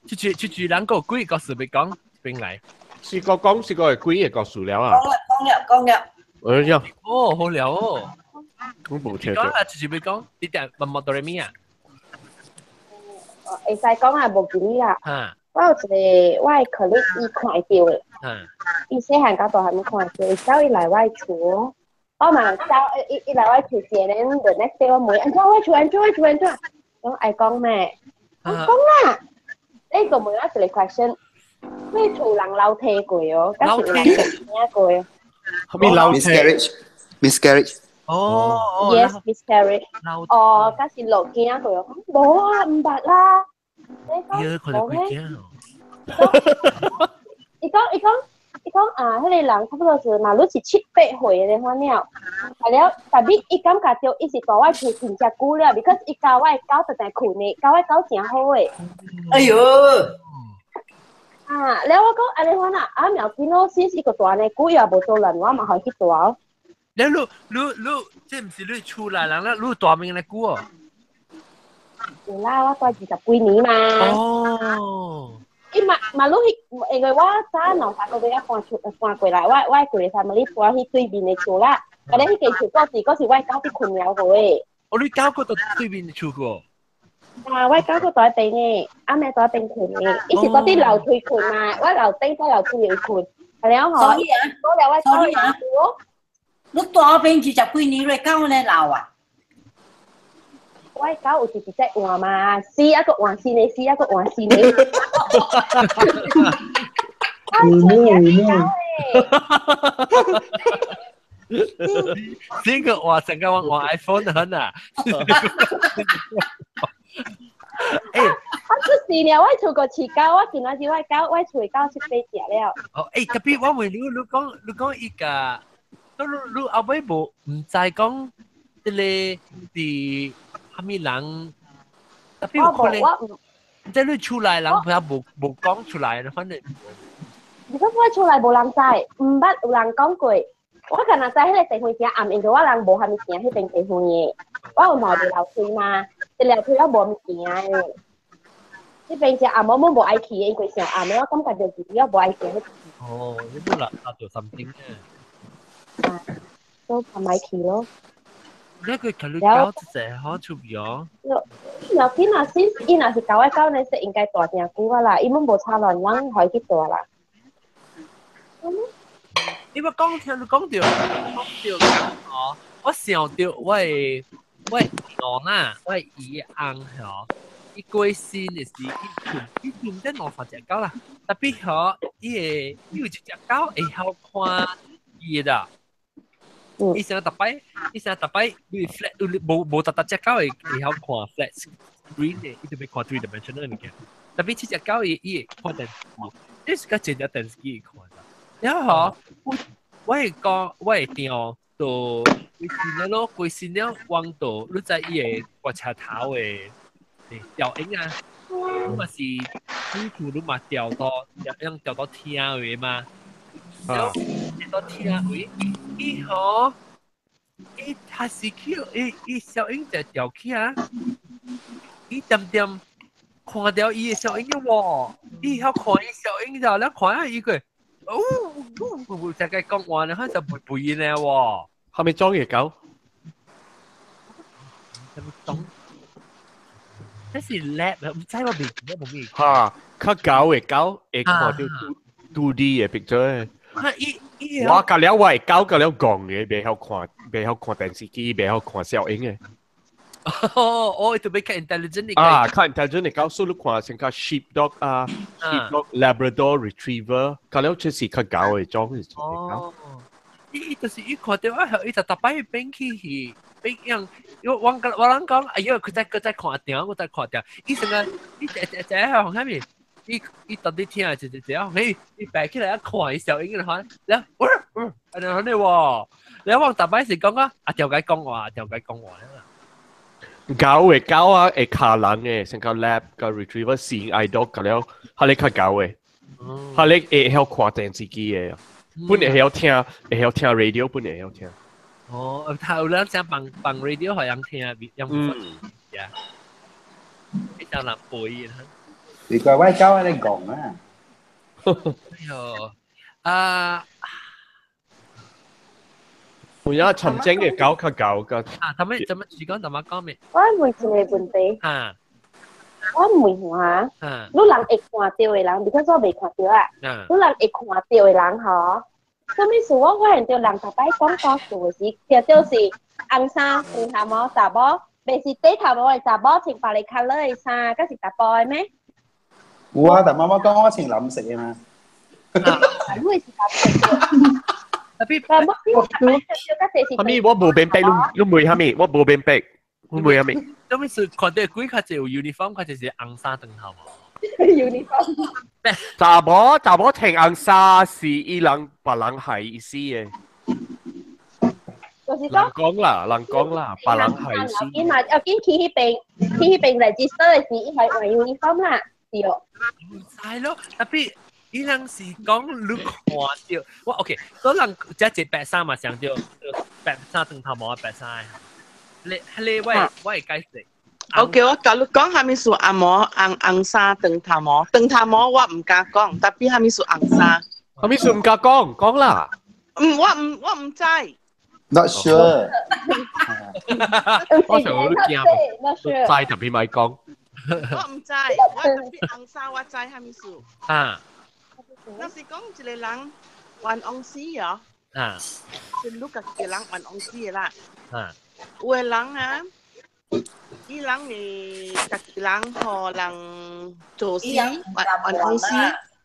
出去出去，兩個鬼故事欲講邊來？試過講試過係鬼嘅故事了啊！講啦講了講了。哎呀！哦，好了哦。我無聽講啊，直接欲講，你點問問哆來咪啊？會使講啊，無記得啦。我有一個我的 colleague 伊看會著的。伊細漢到大漢攏看會著，伊走伊來我的厝，我嘛走伊伊來我厝時，then the next day 我問按怎我厝按怎我厝按怎，講愛講咩？我講啦，你個問我一個 question，你厝人樓梯過哦，敢是有人聽過？啥物樓梯？Miscarriage，miscarriage。哦，Yes miscarriage。哦，嗰是落驚佢講無啊，毋捌啦。你講無咩？伊講啊，彼個人差不多是嘛，你是7、8歲的款了，係了，但係伊感覺著伊是蹛我厝真正久了，because 伊教我的狗直直睏的，教我狗誠好的。哎喲！啊，了我講按呢款啊，啊苗見咯，先是個大呢，久又無做人，我嘛予去蹛。你你你你，這毋是你厝內人啦，你大名來久哦？有啦，我蹛20幾年嘛。哦。伊嘛嘛，你去，因為我早2、3個月仔搬厝搬過來，我規個 family 搬去對面的厝啦。但係彼間厝閣是我狗佇困了過的。哦，你狗閣佇對面的厝過？啊，我狗閣佇彼邊的，阿妹佇彼邊睏的，伊是佇佇樓梯睏嘛，我樓頂在樓梯會睏。係了吼。所以啊，所以啊，你蹛邊20幾年來狗呢老啊？我狗有直直在換嘛，死一個換新的，死一個換新的。有冇有冇？這個換成個我換 iPhone 很啊。欸，我出事了，我厝個飼狗，我見嗰時我狗，我厝狗7、8隻了。哦，欸，特別我問你，你講伊個，你後尾無毋知講，這個佇啥物人？特別有可能，即你厝內人不要無講出來，反正。如果我厝內無人知，毋捌有人講過。我敢若知彼個地方誠暗，因為我人無蝦米行彼邊地方的。我有兩條樓梯嘛，一樓梯我無物行的。彼邊誠暗，我無愛去，因為誠暗，我感覺著自己我無愛行。哦，你都來做 something 嘅。啊，都唔愛去咯。你個佢你搞一隻好出名。若伊若是伊若是教我狗呢，是應該蹛誠久啊啦，伊攏無差亂，人予伊去蹛啦。你捌講聽你講著，講著哦，我想著我的翁啊，我的姨翁吼，伊過身的時，伊睏得2、3隻狗啦，特別吼，伊會伊有一隻狗會曉看伊的。伊成逐擺，伊成逐擺，你 flat，無逐逐隻狗會曉看 flat screen 的，伊就欲看 three dimensional 物件。特別這隻狗伊會看電視，你是較真隻電視機會看的。然後吼，我會講，我會聽到規身了咯，規身了往到，你知伊會刮車頭的調音啊，你嘛是你厝你嘛調到，用調到聽話嘛，調到聽話，伊吼，伊他是去，伊小英就調起啊，伊點點看著伊的小英喎，伊曉看伊小英就，你看下伊個。哦，哦，大概講話呢，佢就背背呢喎。係咪裝嘢狗？係咪裝？這是 lab，唔知我未見過冇咩。嚇，較狗嘅狗會看到 2D 嘅 picture。我隔了我係狗隔了講嘅，袂曉看，袂曉看電視機，袂曉看小影嘅。哦，哦，特別較 intelligent 嘅。啊，較 intelligent 嘅狗，所以你看成個 sheep dog 啊，sheep dog、Labrador Retriever，隔了這是較狗嘅種。哦，伊就是伊看著啊，伊就逐擺變去去變樣，我我我人講，哎喲，佢在看電，我在看電，伊成個伊一一一向啥物？伊到底聽一一一，嘿，伊擺起來一看伊小英嘅話，然後，然後你喎，然後我逐擺是講啊，啊條解講話，條解講話啦。狗嘅狗啊，會卡人嘅，成個 lab 個 retriever 性愛 dog 個了，佢哋較狗嘅，佢哋會曉看電視機嘅，本會曉聽，會曉聽 radio，本會曉聽。哦，他有兩聲放放 radio 予人聽，人唔呀，你就難背啦。你怪我狗喺你講啊！哎喲，啊！有影尋精嘅狗較狗個。啊，他們怎麼是講怎麼講咩？我問一個問題。啊。我問下，你人會看著的人，比如說我未看著啊。你人會看著的人吼，啥物事我發現著人逐擺講故事的時，定著是紅衫長頭毛查某，袂是短頭毛的查某穿別个 colour 的衫，敢是查埔的咩？有啊，但媽媽講我穿藍色的嘛。你是藍色。特別哈咪我無明白，你問哈咪，我無明白，我問哈咪。咁意思看到鬼較濟有 uniform，較濟是紅衫長頭毛。 uniform。查某查某穿紅衫是伊人別人害意思的。就是人講啦，人講啦，別人害意思。緊嘛，要緊去彼邊，去彼邊 register 的時，伊係換 uniform 啦，對。係咯，特別伊人是講你看到，我 OK，所以人這一白衫嘛，上到白衫長頭毛白衫。你你我會解釋。 OK，我共你講啥物事紅毛紅紅衫長頭毛，長頭毛我毋敢講，特別啥物事紅衫。啥物事毋敢講，講啦。嗯，我毋知。 Not sure。我想我都驚，知特別咪講。我毋知，我特別紅衫我知啥物事。啊。若是講一個人冤枉死哦。啊。是你家己的人冤枉死的啦。啊。有的人啊，伊人會家己人予人做死，冤枉死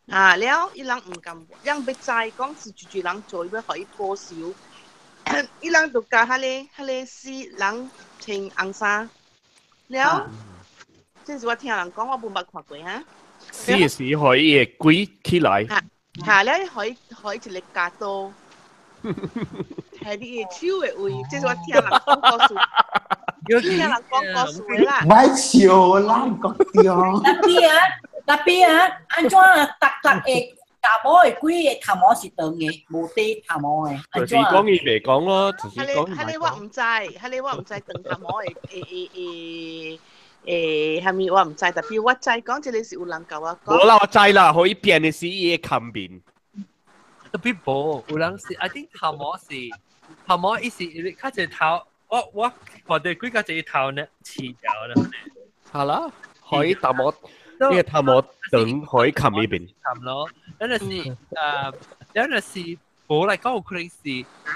啊了，伊人毋甘，人欲知講是一一人做，伊欲予伊報仇，伊人就共彼個死人穿紅衫了。這是我聽人講，我無捌看過哈。死的時予伊的鬼起來。哈了，伊予伊一个鉸刀，佇你的手的位，這是我聽人講故事。聽人講故事的啦。莫笑啦，講對。特別啊，特別啊，按怎逐逐個查某的鬼的頭毛是長的，無短頭毛的。就是講伊袂講咯，就是講。彼個我毋知，彼個我毋知長頭毛的會會會，啥物我毋知，特別我知講這個是有人共我講。無啦，我知啦，予伊變的是伊會冚面。特別無，有人是，I think 頭毛是頭毛，伊是因為較濟頭，我看到鬼較濟頭呢，黐掉啦。好啦，予伊頭毛，伊個頭毛長，予伊冚伊面。冚咯，咱就是咱就是無來講有可能是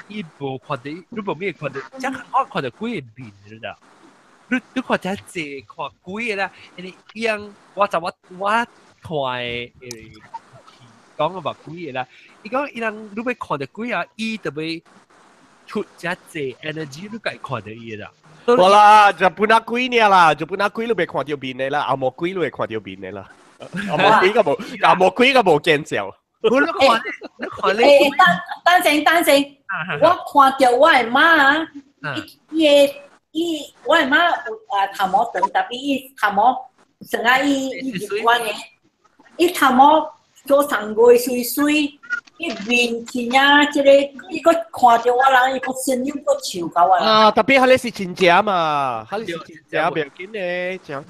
伊無看到，你無咩看到，這我看到鬼的面，你知道？你看這濟看鬼的啦，因為伊樣我就我看的講個話鬼的啦，伊講伊人你欲看到鬼啊，伊就欲出這濟 energy，你會看到伊啦。無啦，就本阿鬼爾啦，就本阿鬼你袂看到面的啦，紅毛鬼你會看到面的啦，紅毛鬼個無，紅毛鬼個無見笑。你看，你看你。等等陣，等陣，我看著我的媽啊，伊個伊我的媽有啊頭毛長，特別伊頭毛成啊伊伊習慣的，伊頭毛做上月水水，伊面前啊，這個伊閣看著我人，伊閣聲音閣笑共我。啊，特別彼個是真正嘛，彼個是真正袂要緊的，真。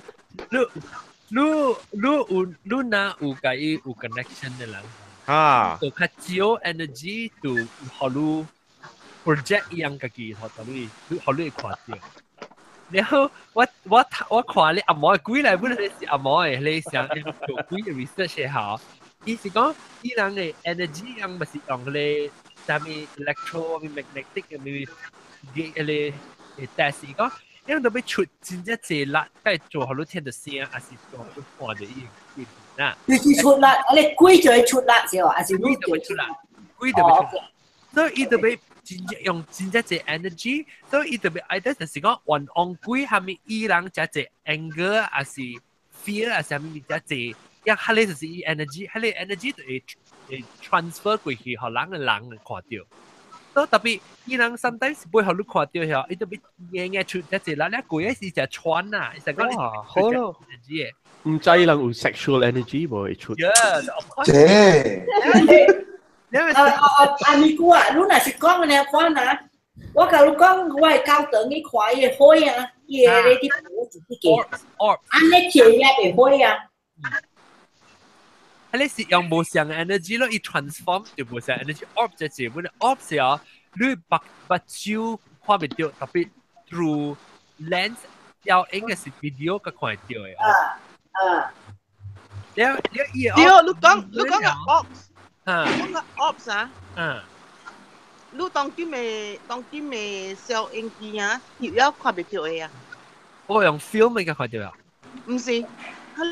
你你你若有共伊有 connection 的人，啊，就較少 energy 就予你 project 伊樣家己，予你予你會看著。然後我看你阿毛的鬼來，本來是阿毛的，你想做鬼的 research 也好，伊是講伊人的 energy 樣毋是用彼個啥物 electro magnetic 的物嘅彼個 test，伊講伊人都欲出真正濟力，才做予你聽著聲，抑是做予你看著伊伊啦。你是出力，你鬼就會出力是哦，還是你就會出力？鬼就會出力，所以伊就欲真正用真正濟 energy，所以伊就欲愛得就是講冤枉鬼，蝦米伊人誠濟 anger，抑是 fear，抑是啥物誠濟，一彼個就是伊 energy，彼個 energy 就會會 transfer 過去，予人的人看著。所以特別伊人 sometimes 會予你看著遐，伊就欲硬硬出誠濟力，你鬼是誠喘啊，伊就講哇，好咯，毋知伊人有 sexual energy 無會出。 Yeah, of course. 這。啊啊啊！阿咪姑啊，你若是講按呢款啊，我共你講，我的教堂去看伊的火啊，伊的咧佇補一個，按呢一粒的火啊。彼是用無相 energy 咯，伊 transform 就無相 energy，orb 就是本 orb 是哦，你目目睭看袂著，特別 through lens 照影的是 video 才看會著的。啊啊！了了伊對，你講個 orb。啊，講個 orbs 啊，啊，你當今的攝影機啊，翕了看袂著的啊。我用 film 應該看著啊。毋是，彼個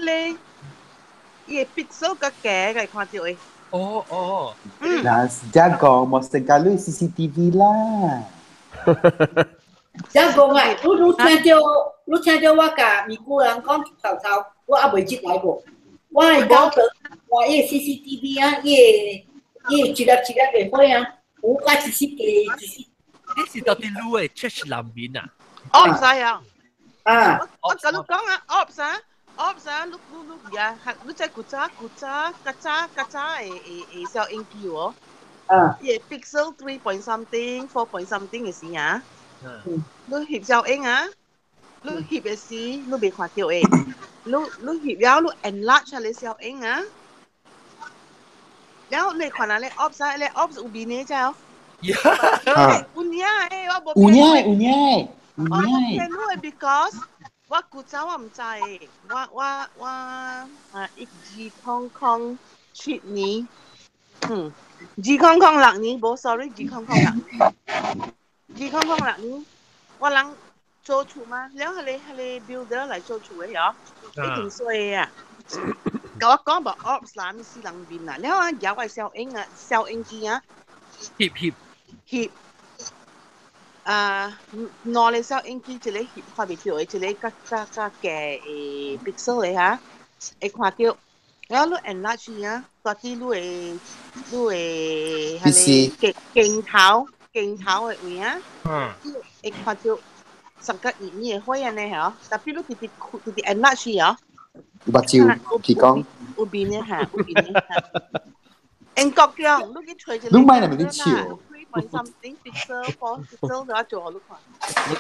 伊的 pixel 較低，會看著的。哦哦。嗱，而家講莫成家你 CCTV 啦。這講啊，你聽到我共美國人講頭頭，我還未接來過。我係搞到我伊 CCTV 啊，伊伊一粒一粒的火啊，有甲一時個一時。你是到底擼的 church 南面啊？我唔知啊。啊！我跟你講啊，ops 啊，ops 啊，你你你呀，你在古早古早較早較早的的小影機哦。啊。伊個 pixel three point something four point something 的時啊。你翕照影啊，你翕的時你未看到的，你你翕了你 enlarge 你小影啊，然後你看下你 ops 啊，你 ops 有面的只哦。有影的，我無。有影有影。我無騙你的，because 我古早我毋知，我啊2007年，嗯，2006年，無 sorry，2006年，2006年，我人做厝嘛，了彼個彼個 builder 來做厝的嗬，一定衰的啊，共我講無 ops 啦，物死人面啦，了啊，搖我小影啊，小影機啊，翕翕翕。啊，兩個小影機，一個翕看袂著的，一個較較較低的 pixel 的哈，會看著。然後你 enlarge 啊，大致你的你的彼個鏡鏡頭鏡頭的位啊，會看著上個圓圓的火按呢吼，特別你直直直直 enlarge 哦，目睭去講，有面的哈，有面的哈。英國強，你去揣一個。你莫那麼咧笑。 point something pixel four pixel 就做你看。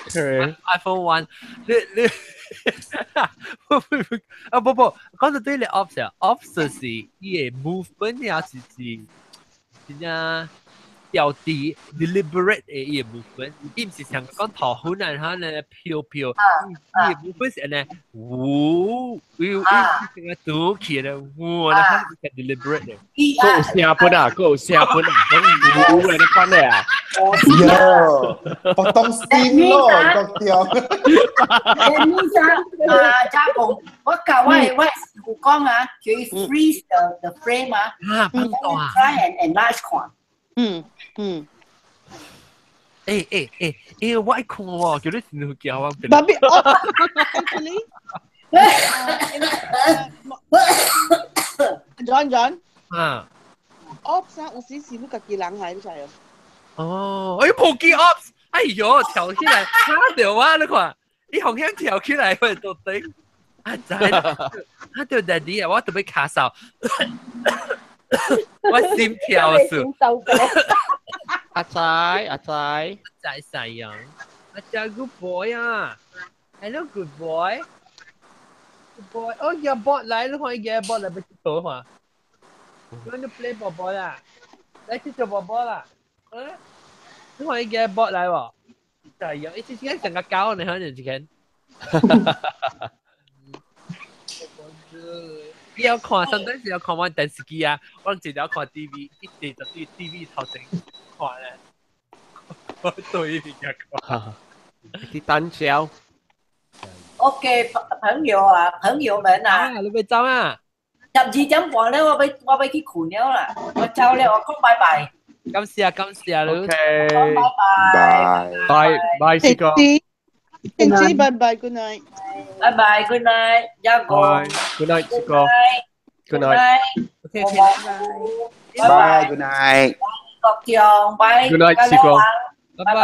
Okay. iPhone One，你你，啊不不，講到對你 ops 啊，ops 是伊個 movement 也是是真正調低 deliberate 的伊個 movement，伊毋是像講頭粉啊，哈咧飄飄，伊個 movement 是按呢，嗚，伊伊成個嘟起咧，嗚，那哈是 deliberate 的。夠有聲本啊，夠有聲本啊，講嗚的那款的啊。喲，我當心咯，國強。你啊，加工，我教我我師傅講啊，叫伊 freeze the frame 啊，try and enlarge 看。嗯嗯。欸欸欸欸！我愛看喎，叫你先去叫我。特別哦，actually，John John。啊。 Ops 啊，有時是你家己人來，你知無？哦，哎，無記 Ops，哎喲，跳起來嚇著我，你看，伊紅香跳起來，我都頂。啊仔，啊對 daddy 啊，我特別咳嗽。我心跳數。阿仔，阿仔，阿仔細樣，阿仔 good boy 啊，hello good boy，good boy，哦，夾波來，你看伊夾波來，欲佚佗看。You want to play 波波啦？來佚佗波波啦？嗯？你看伊夾波來無？細樣，伊之前成個狗呢，可能一間。你要看，sometimes 要看我電視機啊，我直接看 TV，一直就對 TV 頭前看咧，我對面看。啲單焦。 OK，朋友啊，朋友們啊，你欲走啊？ 12點半咧，我欲去睏了啦，我走了，我講拜拜。感謝感謝你。 OK。拜拜。拜拜，四哥。 Kenji, bye bye, good night. Bye bye, good night. 一個。 Bye, good night，四哥。Good night. OK, OK. Bye bye, good night. 國強，拜。 Good night，四哥。拜拜。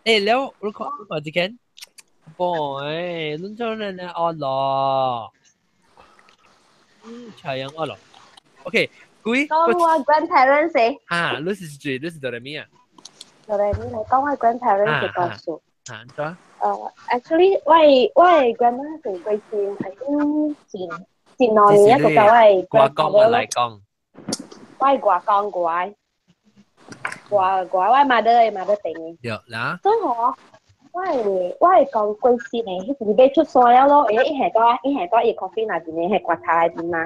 欸，了，你看，你看這間，boy，攏做人咧按咯，嗯，太陽按咯。OK，鬼。講我 grandparents 誒。啊，你是誰？你是做咩啊？就嚟你嚟講我 grandparents 嘅故事。啊，怎？ Actually，我 grandma 是過身，I think 前前兩年一個就我外公我來講。我外公外外外我 mother 的 mother 定的。對啦。所以吼，我會講過身的，彼時欲出山了咯，伊下住伊下住伊 coffin 內邊的，彼棺材內邊嘛，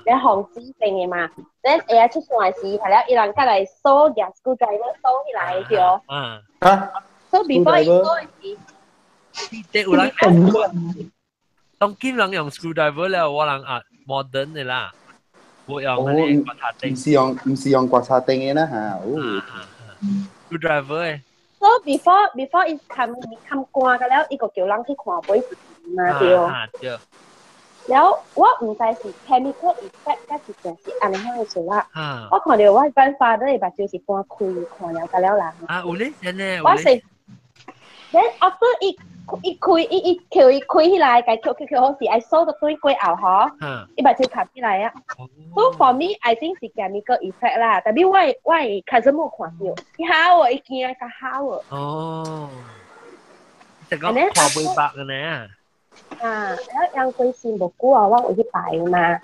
咧風水定的嘛，咧會出山的時，係了伊人過來鎖舉 screwdriver 鎖起來對。啊。啊。所以 before 伊鎖的時。你有人當今人用 screwdriver 了，我人啊 modern 的啦。冇用嗰啲刮擦燈。唔是用刮擦燈嘅啦嚇。哦。 Screwdriver 誒。 So before 伊冚冚關個了，伊個叫人去看杯嘛對。對。了我毋知是 chemical effect 還是真是按呢款的事啦。我看到我 grandfather 的目睭是半開，看了甲了人。啊，有咧，真的。我是，then after 伊伊開伊伊撬伊開起來，共撬撬撬好勢，愛掃到對過後吼，伊目睭合起來啊。So for me, I think 是 chemical effect 啦。但係我的 cousin 無看到，伊嚇我，伊驚甲嚇我。哦，這個看袂白嘅呢。啊，了楊過身無久啊，我有去拜嘛，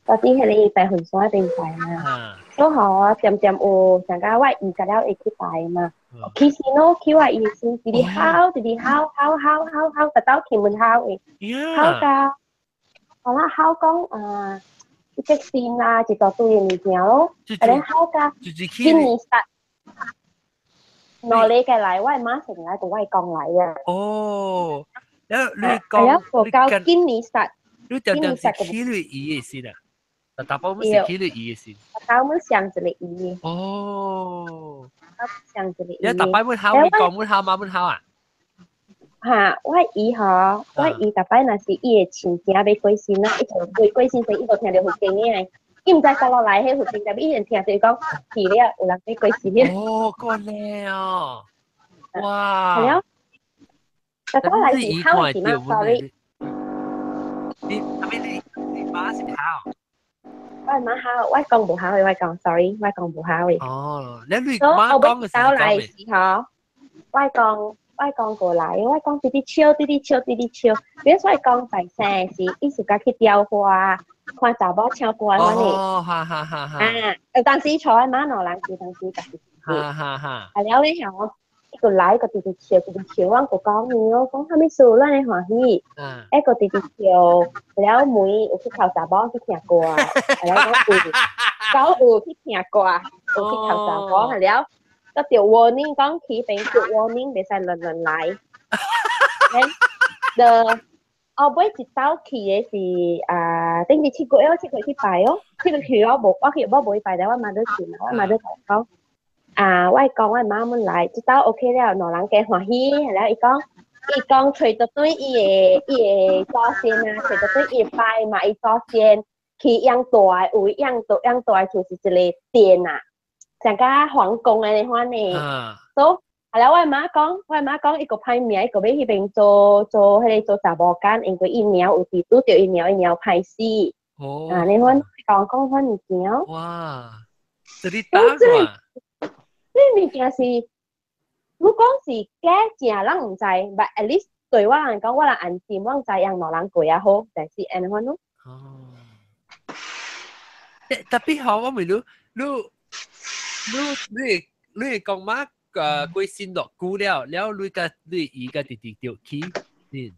到底彼个拜雲山彼邊拜嘛，所以吼我漸漸有上甲我姨甲了會去拜嘛。其實喏，去我姨先直直哭，直直哭，哭哭哭哭，直到去門口的，哭到，好啦，哭講啊，一隻線啊，一大堆的物件咯，啊，咧哭到今年實2禮拜來，我媽成來共我講來啊。哦。你講，我到今年實，你定定是去你姨的先啊？大包們是去你姨的先。大包們上一個姨。哦。上一個姨。你大擺們考，你講們考，媽們考啊？嚇！我姨吼，我姨逐擺若是伊的親戚欲過身啦，伊就過過身時，伊就聽著佛經的，伊毋知佗落來彼佛經，但伊會聽著講去了，有人欲過身了。哦，咁呢哦，哇！係啊。但係來是考是嘛？Sorry。你阿咩你你媽是考？我媽考，我講無考的，我講 sorry，我講無考的。哦，你你媽講嘅時候來是吼，我講過來，我講直直笑，直直笑，直直笑。比如說我講大聲是，伊是甲去雕花，看查某唱歌安尼。哦，哈哈哈哈。啊，當時坐我媽兩人是當時家己。哈哈哈。啊了咧吼。伊個來個直直笑，直直笑，我個講伊哦，講啥物事，咱會歡喜。一個直直笑，了妹有去哭查某去聽歌，了講有，講有去聽歌，有去哭查某，了，得著 warning 講起邊叫 warning，袂使亂亂來。Then the 後尾一走去的是啊，頂日7月哦，7月去拜哦，7月去我無，我去我無去拜，但我媽都去嘛，我媽都同講。啊！我講我媽們來，這道 OK 了，兩人加歡喜。然後伊講，伊講揣到對伊的伊的祖先啊，揣到對伊拜嘛，伊祖先去養大的，有養大養大就是一個殿啊，像甲皇宮按呢款呢。所以，後來我媽講，我媽講，伊個歹命，伊個欲彼邊做做彼个做查某間，因為伊娘有佇拄著伊娘，伊娘歹死。哦。啊，你款講講款物件。哇！這裡打過。呢物件是，你講是假正，咱毋知，but at least 對我來講，我人安心，我知樣兩人過也好，但是按呢款咯。哦。特別好，我問你，你你你你講嘛？過身落久了，了你佮你姨佮弟弟著去，嗯。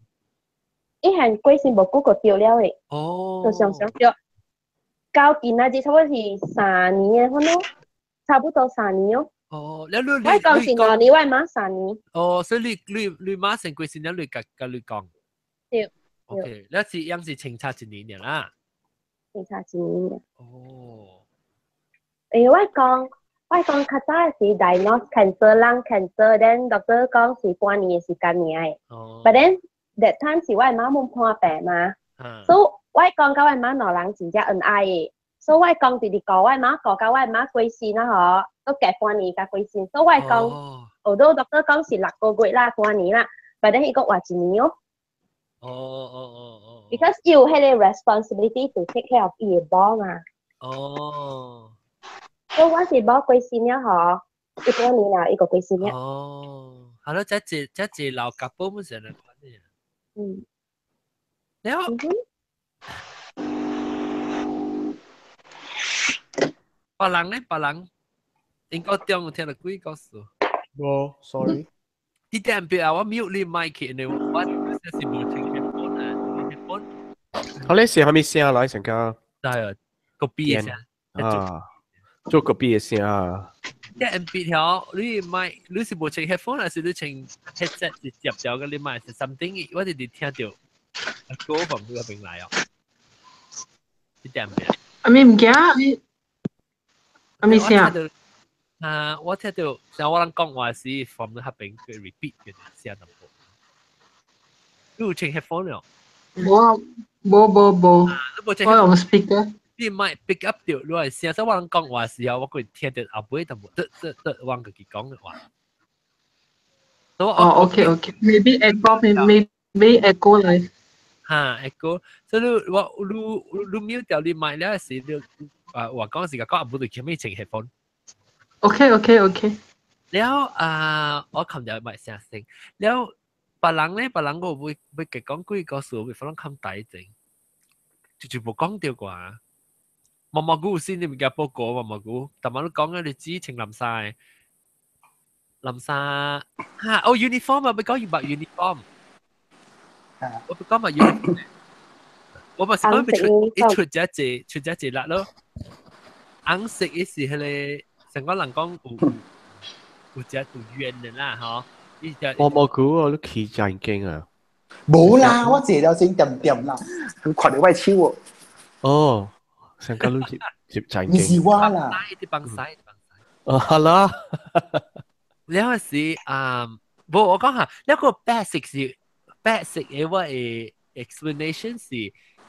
伊還過身無久就著了的。哦。就常常著。到今仔日差不多是3年的款咯，差不多三年哦。哦，了你我講是2年，我媽3年。哦，所以你你你媽先過身了，你佮佮你講。對。 OK，了是樣是清查一年爾啦。清查一年爾。哦。欸，我講較早是 diagnose cancer lung cancer，then doctor 講是半年的時間爾。哦。 But then that time 是我媽們破病嘛。所以我講佮我媽兩人真正恩愛的，所以我講直直講我媽講到我媽過身啦吼，都隔半年才過身，所以我講，although doctor 講是6個月啦，半年啦，but then 伊講活一年哦。哦哦哦哦。 Because 伊有彼个 responsibility to take care of 伊的某嘛。哦。所以我是某過身了吼，伊半年啦，伊個過身了。哦，好了，這這這這老夾寶們是哪款的？嗯。然後。別人咧，別人應該中有聽到幾個事？無，sorry。你點別啊？我 mute 你麥克呢？我這是無聽 headphone 啊，headphone。好咧，是啥物聲來成個？係啊，個 B 的聲。啊，做個 B 的聲啊。這 M P 條，你麥你是無穿 headphone 還是你穿 headset 是接掉個？你麥是 something，我直直聽到歌從嗰邊來哦。你點別？阿咪物件？阿咪聲？啊，我聽到像我人講話是 from 那邊佢 repeat 嘅聲淡薄。你有穿 headphone 了？無無無無，我用 speaker。你咪 pick up 到，你係聲，所以我人講話時候，我會聽到後尾淡薄，得得得，我自己講嘅話。哦，OK OK，maybe echo maybe echo 嚟。嚇，echo，所以你我你你 mute 掉你麥了時，你啊話講時間講唔到前面穿 headphone。 OK。了啊，我琴日咪聲聲，了別人咧，別人我會會嘅講幾個數，會可能冚底整，就全部講掉啩。毛毛菇先你咪夾報告毛毛菇，但係你講嘅你知情林晒，林晒嚇哦 uniform 啊，咪講要白 uniform，我咪講埋 uniform，我咪是講咪出一出咗一隻出咗一隻辣咯，紅色嘅是迄個。成個人講有有隻有冤的啦，嗬！我冇估我都起真驚啊！冇啦，我借了先點點啦，佢看到我手喎。哦，成個都接接真驚。唔是我啦，啲幫晒，啲幫晒。哦，好啦。你嗰時啊，無我講下，一個 basic 是 basic 嘅我嘅 explanation 是，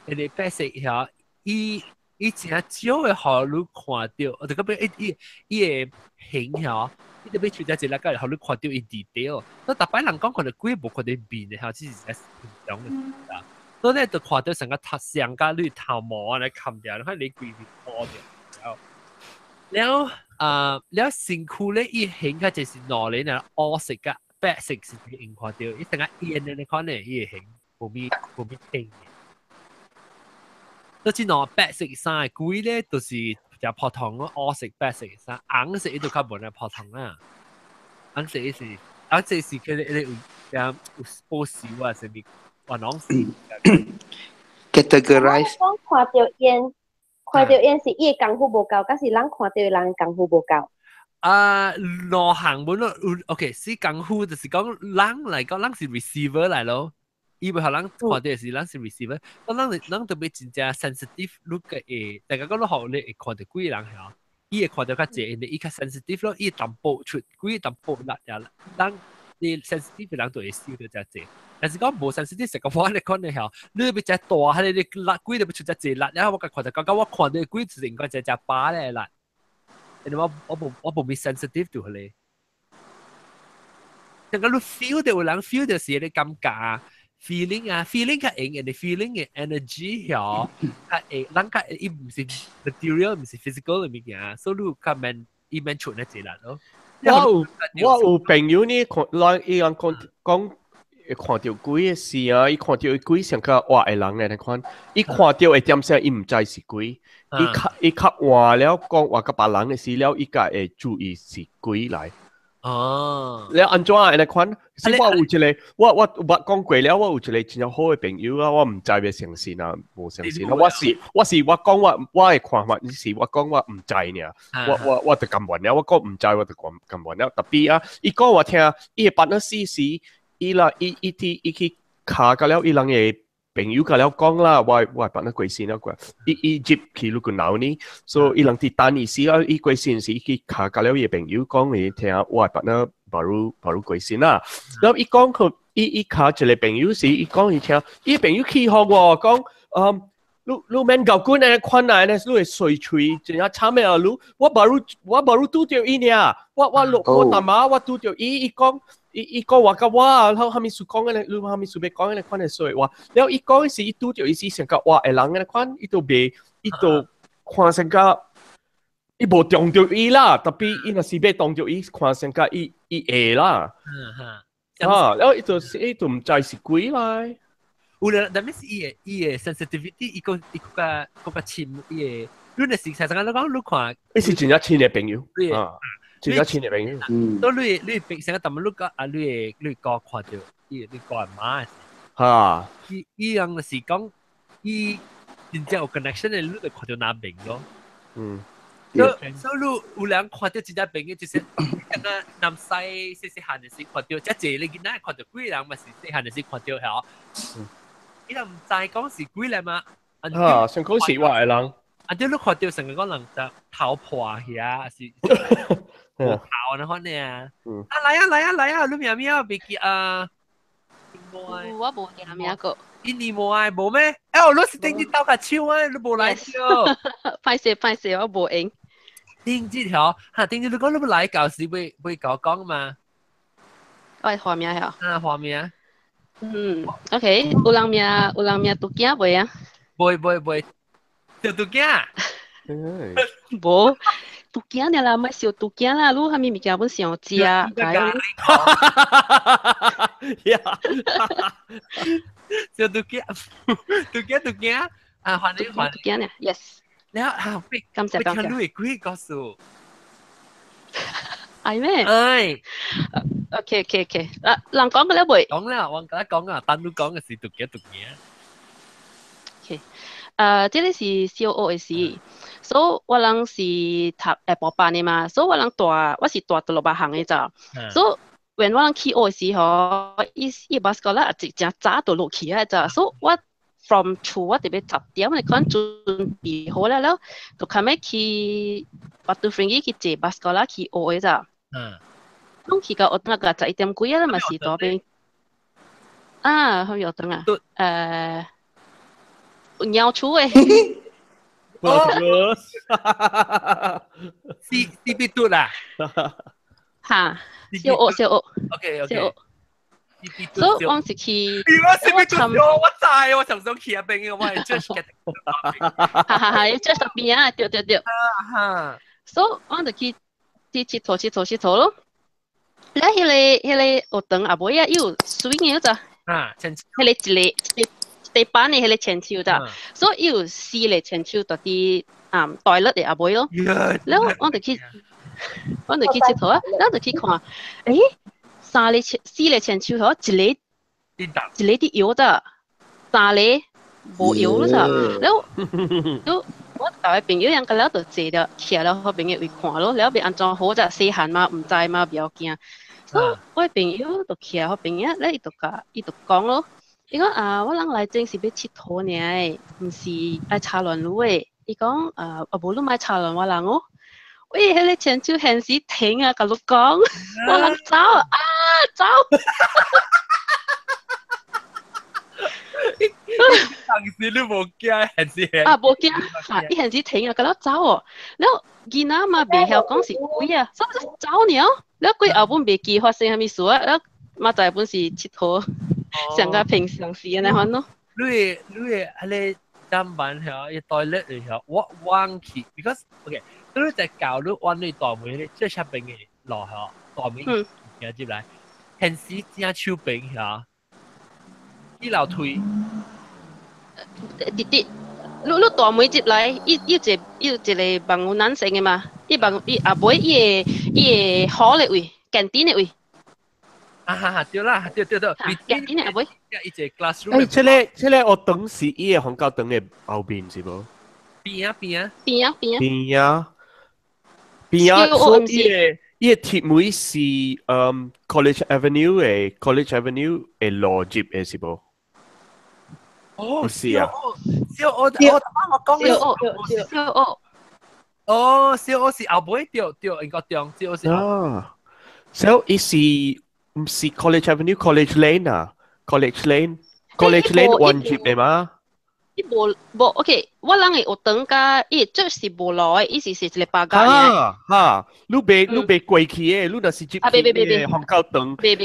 佢哋 basic 嚇，伊。伊真少會予你看到，我就感覺伊伊伊個形吼，伊特別出咗一粒，個予你看到伊 detail。那逐擺人講看到鬼無看到面的吼，只是一平常的啊。所以咧就看到成個頭上甲你頭毛啊來冚掉，你看你規面破掉。了啊，了身軀咧伊形較就是兩個呢，烏色甲白色是用看到，伊成個煙的你看咧，伊個形無咪無咪青的。都知喏，白色衫的鬼咧，就是就普通咯，烏色白色衫，紅色伊就較無那普通啦。紅色伊是，紅色是佢哋有有有保守啊，啥物，原來是。 Categorize。講看到煙，看到煙是伊的功夫無夠，還是咱看到人功夫無夠？啊，兩項本咯，OK，是功夫就是講人來講，人是 receiver 來咯。伊袂予人看到是咱是 receiver，我咱咱特別真正 sensitive，你個會，大家講你學你會看到幾個人嚇，伊會看到較濟，因為伊較 sensitive 咯，伊淡薄出，幾淡薄力呀，咱你 sensitive 的人就會收到遮濟。但是講無 sensitive 成個我你看你嚇，你欲食大，還是你力鬼都欲出遮濟力，然後我甲看到，感覺我看到鬼就是應該只只把咧力，因為我我無我無咪 sensitive 到佢。成個你 feel 到有人 feel 到是你感覺。feeling 啊，feeling 較用，人哋 feeling 嘅 energy 曉，較會，人較伊毋是 material，毋是 physical 嘅物件，所以你較免伊免出那濟力咯。我有我有朋友呢，看人伊人講講看到鬼嘅事啊，伊看到鬼像個活的人嘅那款，伊看到的點聲，伊毋知是鬼，伊較伊較換了講話佮別人嘅事了，伊才會注意是鬼來。哦，了按怎按呢款？是我有一個，我我捌講過了，我有一個真好的朋友啊，我毋知欲相信啊，無相信啊。我是我是我講我我的看法，是我講我毋知爾，我我我就甘願了。我講毋知我就甘甘願了。特別啊，伊講我聽，伊的partner 死時，伊啦伊伊去伊去卡甲了，伊人的朋友甲了講啦，我我的 partner 過身了，伊伊入去你個腦呢，所以伊人佇等伊死啊，伊過身時，伊去卡甲了伊的朋友講伊聽，我的 partner baru baru 過身啦。然後伊講佢伊伊卡一個朋友時，伊講伊聽，伊朋友起哄喎，講嗯。你你免搞滾按呢款啊，按呢你會衰喙，真正慘的啊！你我 baru 我 baru 拄著伊爾，我我落我大媽我拄著伊，伊講伊伊講話佮我，然後蝦米事講按呢，你蝦米事欲講按呢款的說話，了伊講是伊拄著伊是成個活的人按呢款，伊都袂，伊都看成個伊無撞著伊啦，特別伊若是欲撞著伊，看成個伊伊會啦，啊，了伊就伊就毋知是鬼來。有啦，但係伊的伊的 sensitivity，伊個伊個個較深，伊的你若是實際你講你看，伊是真正親的朋友，啊，真正親的朋友。嗯。所以你你平成個淡薄你個啊，你的你哥看著伊你哥阿媽的。哈。伊伊樣就是講，伊真正有 connection 的，你就看著那面咯。嗯。所以所以你有人看著真正朋友，就是敢若南西細細漢的時看著，遮濟你囡仔看著幾人嘛是細漢的時看著曉。伊人毋知講是鬼來嘛？啊，上講是活的人。啊！對，你看到成個人就頭破去啊，是無頭那款呢？啊來啊來啊來啊！你名咩啊？別記啊！我無記名個。印尼無愛無咩？哎，你是頂日鬥較手啊？你無來著？歹勢歹勢，我無閒。頂日條嚇，頂日你講你要來舊時會會講講嘛？我係花名嚇。啊，花名。嗯，OK，有人名有人名獨囝未啊？袂袂袂。小毒囝，無毒囝爾啦，莫小毒囝啦，你啥物物件本想食，哎呀，小毒囝，毒囝毒囝，啊，還你還毒囝呢？Yes，你啊，感謝感謝。你會幾個數？係咩？哎，OK OK OK，啊，人講過了未？講了，我甲你講啊，等你講嘅是毒囝毒囝。 OK。這個是小學的時，所以我人是讀下晡班的嘛，所以我人大，我是大第六百行的咋，所以 when 我人去學的時候，伊伊 bus 個啦，一正早就落去啊咋，所以我 from 厝我特別10點，你講準備好了了，就較尾去 Batu Ferringhi 去坐 bus 個啦去學的咋，攏去到學堂個11點幾啊，嘛是大邊，啊，去學堂啊，鳥厝誒，哦，是是必嘟啦，哈，小學小學，OK OK，所以我是去，我是必嘟，我知，我常常去啊邊，我係 just 嘅，哈哈哈，just 邊啊，對對對，哈，所以我就去去佚佗佚佗佚佗咯，咧彼個彼個學堂後尾啊，有水嘅咋，啊，彼個一個一個。地板的彼個前手咋，所以伊有四個前手佇佇大律的後尾咯。然後我就去，我就去佚佗啊，然後就去看，欸，三個前四個前手吼，一個一個佇搖咋，三個無搖了咋。然後，然後我大個朋友人個了就坐了，徛了好朋友位看咯，了欲按怎好咋，細漢嘛，毋知嘛，袂曉驚。所以我朋友就徛好朋友，咧伊就共伊就講咯。伊講啊，我人來這是欲𨑨迌爾，毋是愛插亂路的。伊講啊，啊無你莫插亂我人哦。喂，彼個前手現時停啊，共你講，我人走啊走。當時你無驚，現時啊無驚，哈，伊現時停啊，共你走哦。了囡仔嘛袂曉講是鬼啊，所以就走爾。了過後本袂記發生啥物事啊，了嘛知本是𨑨迌。上個平常時按呢款咯。你你彼個砧板遐，伊 toilet 裡遐，我忘去，because OK，你在教你往你大門咧，最下邊的路遐，大門行入來，現時正手邊遐，伊樓梯。直直，你你大門入來，伊伊一伊有一個網有男性的嘛，伊網伊後尾伊個伊個好的位，近點的位。啊哈哈，對啦，對對對，近點的後尾。伊一個 classroom。欸，這個這個學堂是伊個紅教堂的後面是無？邊啊邊啊。邊啊邊啊。邊啊邊啊，所以伊個伊個鐵門是College Avenue 的 College Avenue 的路入的是無？哦，是啊。小學，我我講小學，小學。哦，小學是後尾對對，應該對，小學是。啊，小伊是毋是 College Avenue College Lane 啊？College Lane College Lane 彎入的嗎？伊無無 OK，我人的學堂佮伊這是無路的，伊是是一個巴架爾。哈哈，你袂你袂過去的，你若是入去紅教堂，會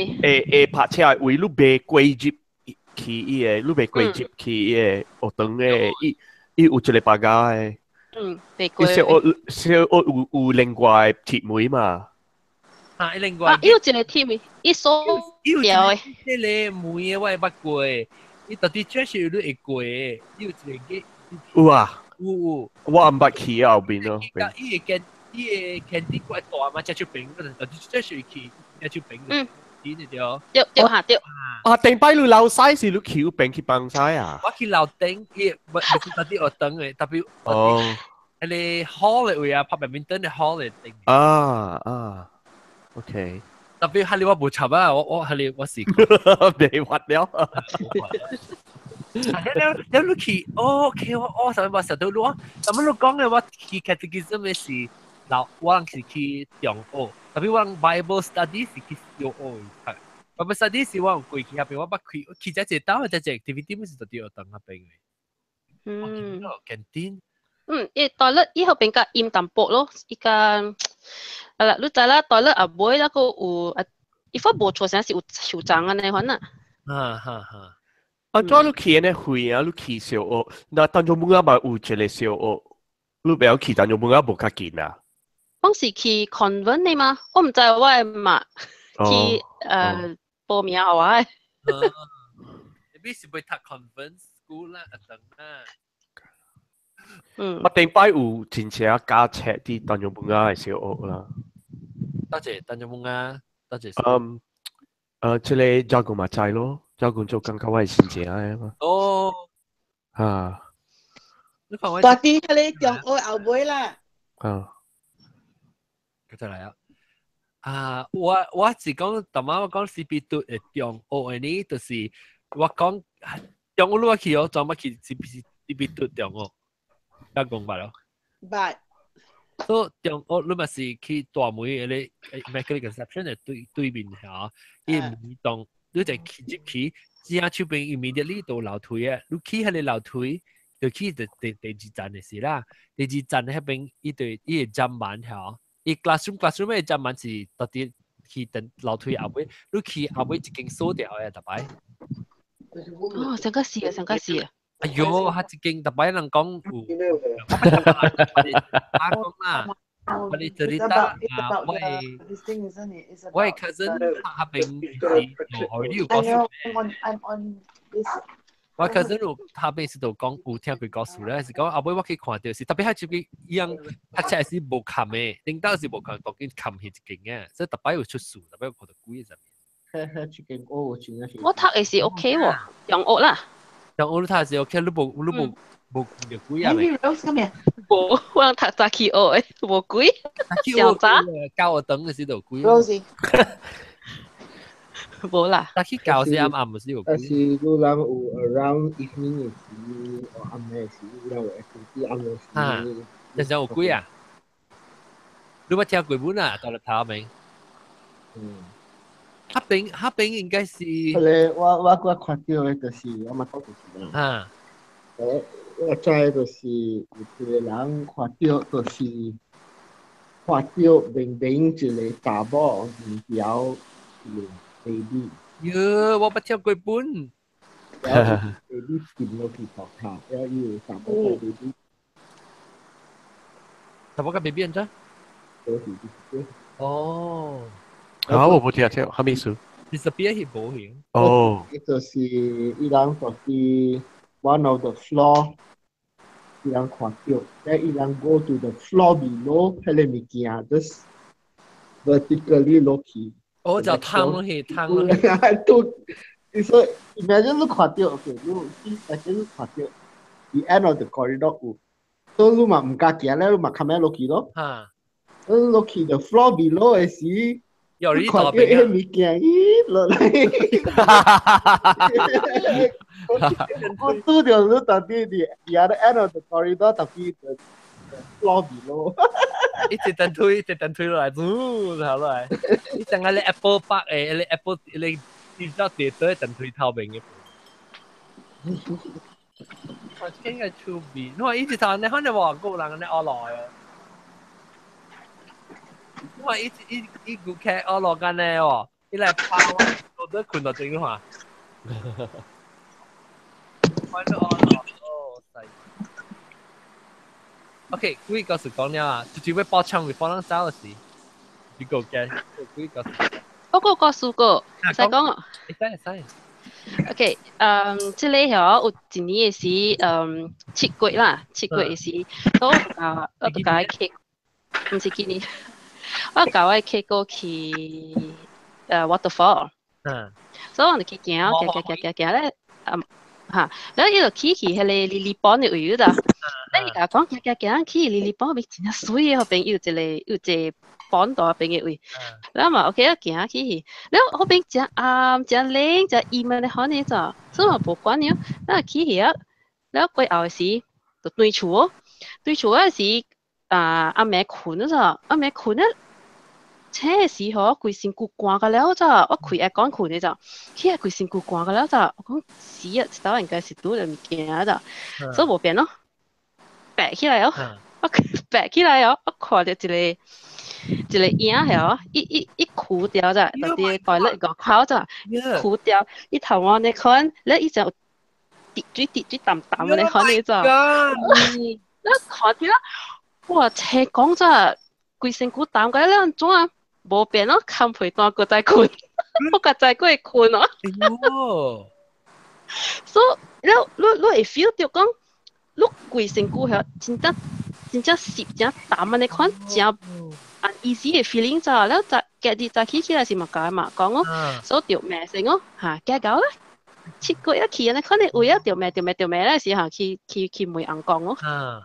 會泊車的位，你袂過入去伊個，你袂過入去伊個學堂的，伊伊有一個巴架的。嗯，袂過。伊小學小學有有另外鐵門嘛？啊，另外。啊，伊有一個鐵門，伊鎖掉的。彼個門的我會捌過。伊到底這是你會過的，伊有一個嘅。有啊。有有。我毋捌去後邊咯。伊會見伊會見啲怪大嘛，遮手邊，到底這是去遮手邊。嗯。對對。對對哈對。啊，頂擺你樓西是你去邊去幫西啊？我去樓頂，伊毋是到底學堂的，特別。哦。彼個 hall 的位啊，拍 badminton 的 hall 的頂。啊啊，OK。特別哈利我無插啊，我我哈利我是未發了。了了你去，哦，OK，我我上面話實到路啊，咁你講嘅我去 catechism 嘅是，嗱，我是去中學，特別我 Bible study 是去小學嘅。Bible study 是我過去嗰邊，我捌去去這一兜，這一 activity 是特別學堂嗰邊嘅。嗯。 canteen。嗯，伊 toilet 伊後邊較陰淡薄咯，伊個啊啦，你知啦，toilet 後尾那個有啊，伊發無錯，啥是有樹叢安尼款啊。哈哈哈。啊，怎你去呢會啊？你去小學，那當中本啊嘛有一個小學，你不要去當中本啊無較近啊。我是去 convent 的嘛，我毋知我的嘛去報名予我的。你是會讀 convent school 啦，啊等啦。嗯。我頂擺有真正加冊佇當中本啊的小學啦。多謝當中本啊，多謝。嗯，這個照顧嘛知咯，照顧做感覺我係真正的嘛。哦。啊。你看我。大啲迄個中學後尾啦。啊。佢就嚟啊！啊，我是講，頭仔我講 CP 嘟的中學的呢，就是我講中學我去哦，專門去 CP 嘟中學，有講白咯。捌。所以中學你嘛是去大梅的個 Immaculate Conception 的對對面嚇，伊門當你就去入去，正手邊 immediately 到樓梯啊，你去彼個樓梯，就去第第第二層的是啦，第二層彼邊伊對伊個閘門嚇。伊 classroom 的閘門是特別去等樓梯後尾，你去後尾一間鎖掉的，逐擺。哦，上個是啊，上個是啊。哎喲，佢一間逐擺人講有，阿講啦，我哋這裡打啊，我我 cousin 下邊是有你有告訴。我 cousin 有他邊是度講有聽佢告訴咧，是講後尾我去看到是特別係這個樣，讀冊是無冚的，頂到是無冚，當然冚去一間嘅，所以特別有出事，特別有看到鬼上面。我讀的是 OK 喎，中學啦。中學你讀是 OK，你無你無無見到鬼啊？無，我讀早起學的，無鬼。小早。教學堂的時就鬼。無啦。早起教是暗暗是有鬼。但是你人有 around evening 的時，或暗的時，有人有 activity 暗的時。啊，真正有鬼啊！你捌聽過本啊？到了頭明。嗯。彼邊彼邊應該是。彼個我看到的就是我嘛講就是啦。啊。我知就是有一個人看到，就是看到明明一個查某麵條一個 baby。喲，我捌聽過本。然後 baby 跌落去床頭，然後伊有查某個 baby。查某個 baby 按怎？就是哦。啊，我無聽聽，啥物意思？ disappear 是無形。哦。就是伊人就是 one of the floor，伊人看到，then 伊人 go to the floor below，彼個物件 just vertically 落去。哦，就攤落去，攤落去。都，你說 imagine 你看到，OK，你 imagine 你看到，the end of the corridor 有，所以你嘛毋敢行咧，你嘛較咩落去咯。嚇。你落去 the floor below 的時。有你看到彼個物件，咦落來，我拄著你特別 the other end of the corridor，特別 the floor below。一直等推，一直等推落來，嗚，頭落來。你陣間你 Apple Park 誒，你 Apple 你跌到跌到等推頭面嘅。我應該出面，我一直頭你可能話個人你學來啊。我一一一顧客我落緊咧喎，伊來拍我，我都困到整話。我都我哦，細。OK，幾個是講了啊，就要報槍會放咱走時，你個嘅幾個？我個告訴過，使講啊。會使會使。 OK，嗯，這個嗬有一年的時，嗯，7月啦，7月的時，所以啊，我就共伊去，毋是今年。我共我客過去waterfall，所以我就去行行行行行行咧，啊嚇，然後伊就去去彼個 lily pond 的位啦，咧伊共我講行行行去 lily pond 邊真正媠的，彼邊有一個有一個綁到邊嘅位，然後嘛 OK 啊，行去，然後嗰邊真暗真冷真陰啊，你可能就，所以嘛無管了，然後去去啊，然後過後時就對厝哦，對厝嗰時啊阿妹困咗，阿妹困啊。請時吼，規身軀寒個了咋，我開會講困的咋，起來規身軀寒個了咋，我講死啊，一道應該是拄著物件咋，所以無變咯，白起來哦，我白起來哦，我看到一個一個影係哦，一一一枯掉咋，就佇個內個口咋，枯掉，伊頭我你看，咧伊就滴水滴水淡淡的，你看你咋，你看到，哇，青講咋，規身軀淡個了，怎啊？無變咯，冚被單閣再睏，我閣再過會睏哦。所以，你你你會 feel 到講，你規身軀遐真正真正濕真淡按呢款，真 uneasy 的 feeling 咋，了早家己早起起來是嘛共嘛講哦，所以著罵聲哦，嚇驚到啦，七個一去按呢款的位啊，著罵著罵著罵咧時候去去去問翁公哦。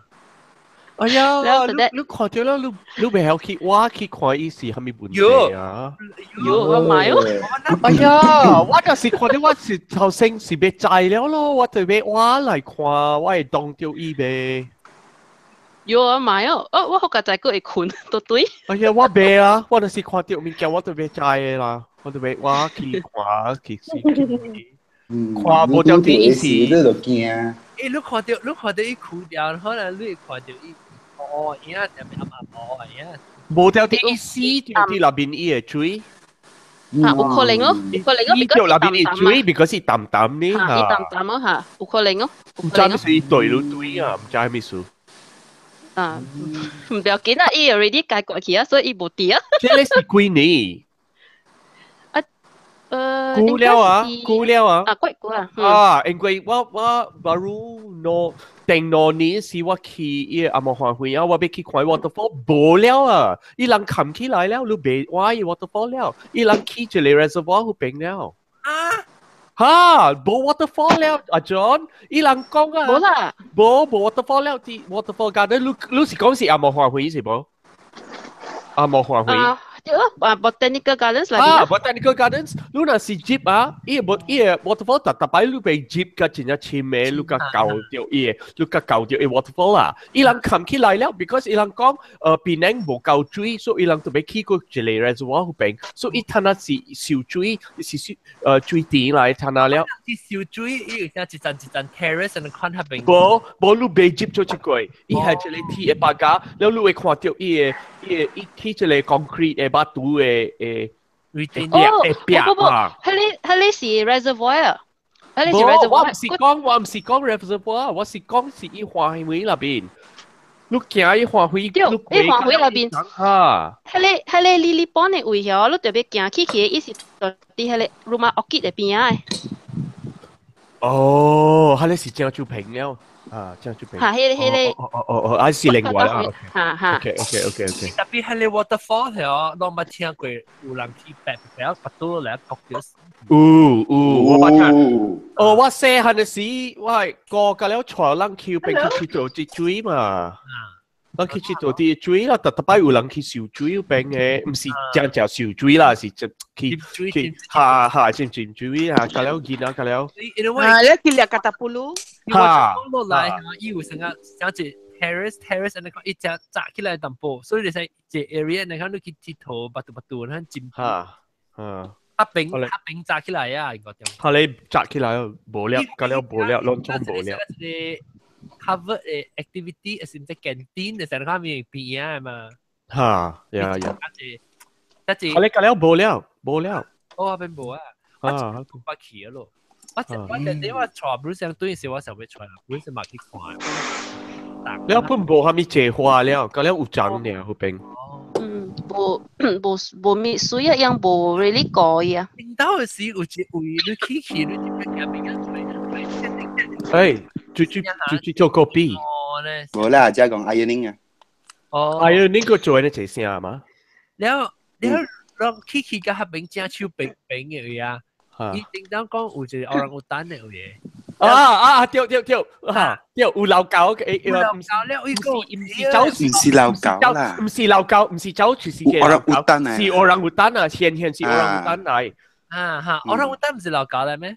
哎呀，你你看到啦，你你袂曉去，我去看伊是啥物問題啊？有我買哦。哎呀，我就是看到我是頭先是欲知了咯，我就欲我來看，我會當著伊袂。有我買哦，哦，我好佳哉閣會睏，都對。哎呀，我袂啊，我就是看到物件，我就欲知的啦，我就欲我去看去試。看無掉啲意思，你就驚。欸，你看到你看到伊哭掉，可能你會看到伊。哦，影特別暗暗哦，影。無掉啲意思，掉啲那邊伊的水。嚇，有可能哦，有可能哦，掉那邊伊水，because 是淡淡呢嚇。伊淡淡哦嚇，有可能哦。毋知咩是對路對啊，毋知咩事。啊，毋要緊啊，伊 already 解過去啊，所以伊無佇啊。這個是幾年？啊，久了啊，久了啊。啊，過久啊。啊，因為我我 baru 兩定2年時我去伊個阿摩環會啊，我欲去看 waterfall 無了啊，伊人冚起來了，你袂挖伊 waterfall 了，伊人起一個 reservoir 彼邊了。啊！哈，無 waterfall 了，阿 John，伊人講啊，無啦，無無 waterfall 了，佇 waterfall garden，你你是講是阿摩環會是無？阿摩環會。對啊，Botanical Gardens 啦。啊，Botanical Gardens，你若是 jeep 啊，伊個伊個 waterfall 逐逐擺你被 jeep 甲真正深的，你甲到著伊個，你甲到著伊 waterfall 啦。伊人冚起來了，because 伊人講，檳城無夠水，所以伊人就欲起過一個 reservoir 彼邊，所以伊趁啊是收水，是收水池來趁啊了。是收水，伊有啥一層一層 terrace 你看彼邊。無無，你袂 jeep 做這個，伊係一個鐵的巴架，了你會看著伊個伊個伊起一個 concrete 的巴肚的的。哦，不不不，彼個彼個是 reservoir，彼個是 reservoir。我毋是講，我毋是講 reservoir，我是講是伊花園那邊。你行伊花園，對，伊花園那邊。哈。彼個彼個 Lily Pond 的位遐，你特別行去去，伊是佇彼個 Rumah Orchid 的邊仔的。哦，彼個是正手平了。啊，這樣就嚇，彼個彼個。哦哦哦哦，還是另外啦。嚇嚇。 OK。特別彼個 waterfall 係哦，攏捌聽過有人去白白白肚來焗著。有有，我捌聽。哦，我細漢的時，我係哥甲了帶人去邊去佚佗佇水嘛。人去佚佗佇水啦，逐逐擺有人去受水邊的，毋是真正受水啦，是去去哈哈浸浸水啊，甲了囡仔甲了。啊，你去掠 Kata Buluh。哈，落來，伊有成個像一 terrace terrace，你看伊只紮起來淡薄，所以你使一 area 你看你去佚佗，巴肚巴肚，你看真。哈，嗯。阿餅阿餅紮起來啊，應該點？他咧紮起來無了，甲了無了，攏總無了。 cover 的 activity 是毋是 canteen 的成個面邊仔嘛？哈，呀呀。一他咧甲了無了，無了。哦，邊無啊？啊，我捌去咯。我我特地我帶 Bruce 上對時，我想欲帶 Bruce 嘛去看。了本無啥物計劃了，甲了有長爾彼邊。嗯，無無無物水啊，樣無 really 高啊。頂到時有一位你去去你就欲行邊個哎，最最最最做個比。無啦，只講 ironing 啊。哦。 ironing 個做呢這聲嘛？了了，讓去去甲彼邊正手平平的位啊。伊頂當講有一個 orang utan 的位。啊啊對對對，嚇對有老狗嘅，有老狗了，伊個唔是走唔是老狗啦，唔是老狗，唔是走就是嘅老狗，是orang hutan 啊，前前是 orang hutan 嚟。啊哈，orang hutan 唔是老狗嚟咩？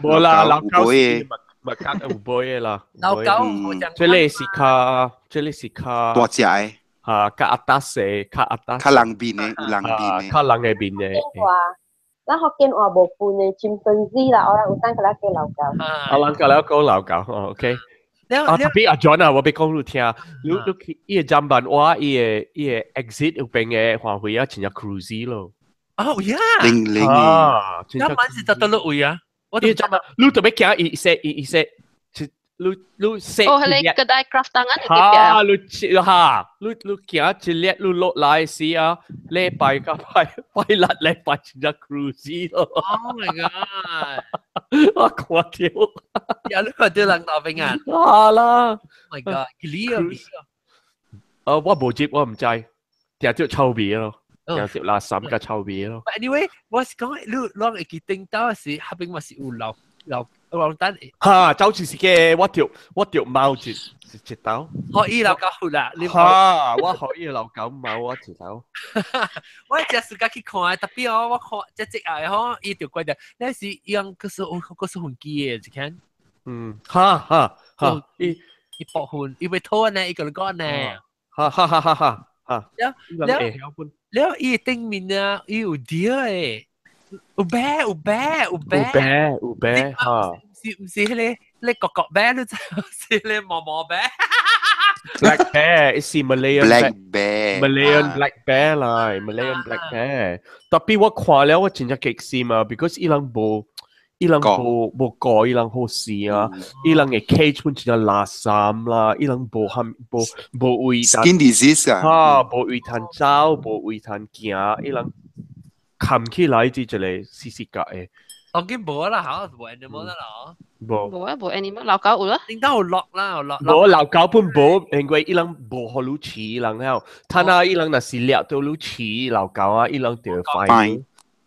冇啦，老狗是咪較有背的啦。老狗冇講。這個是較，這個是較大隻的。嚇，較阿達細，較阿達。較人面的，有人面的。較人的面的。咱福建話無分的，chimpanzee 啦，orang hutan 佮咱叫老狗。啊，人佮咱講老狗，OK。啊，特別阿 John 啊，我欲講你聽，你去伊个砧板我伊个伊个 exit 有邊个範圍啊，真正 cruisy 咯。哦呀，零零啊，那晚是得到落位啊。我伊個砧板，你特別驚伊說伊伊說，你你說。哦，彼個kedai craft tangan 哈，你哈，你你行一列，你落來時啊，禮拜甲拜拜六禮拜真正 cruisy 咯。 Oh my god！我看到，呀，你看到人大兵啊？啊啦！Oh my god！幾啊？啊，我無接，我毋知，定著臭味咯，定著垃圾甲臭味咯。 Anyway，我是講你攏會記頂到時，彼邊嘛是有老老。老單哈，走就是個我著貓一一刀，可以老狗血啦，你哈，我可以老狗貓我一刀。我只時間去看，特別哦，我看這隻啊，吼，伊就怪的，那是伊樣可是可是飛機的，一看，嗯，哈哈哈，伊伊博分，伊會拖呢，伊個講呢，哈哈哈哈哈哈，了了了，伊頂面啊，伊有蝶的。有啤有啤有啤有啤有啤哈，是毋是彼个彼個角啤？你知是彼個毛毛啤？Black bear 是 Malayan black bear Malayan black bear 啦，Malayan black bear。特別我看了我真正激心啊，because 伊人無伊人無無過，伊人好勢啊，伊人嘅 cage 本真正垃圾啦，伊人無含無無位 skin disease 啊，哈，無位通走，無位通行，伊人。冚起來是一個死死格的。當然無啦，嚇，無 animal 啦，無。無啊，無 animal，老狗有啦。頂到有落啦，有落。無老狗本無，因為伊人無予你飼，人了，他那伊人若是掠到你飼老狗啊，伊人就 fine。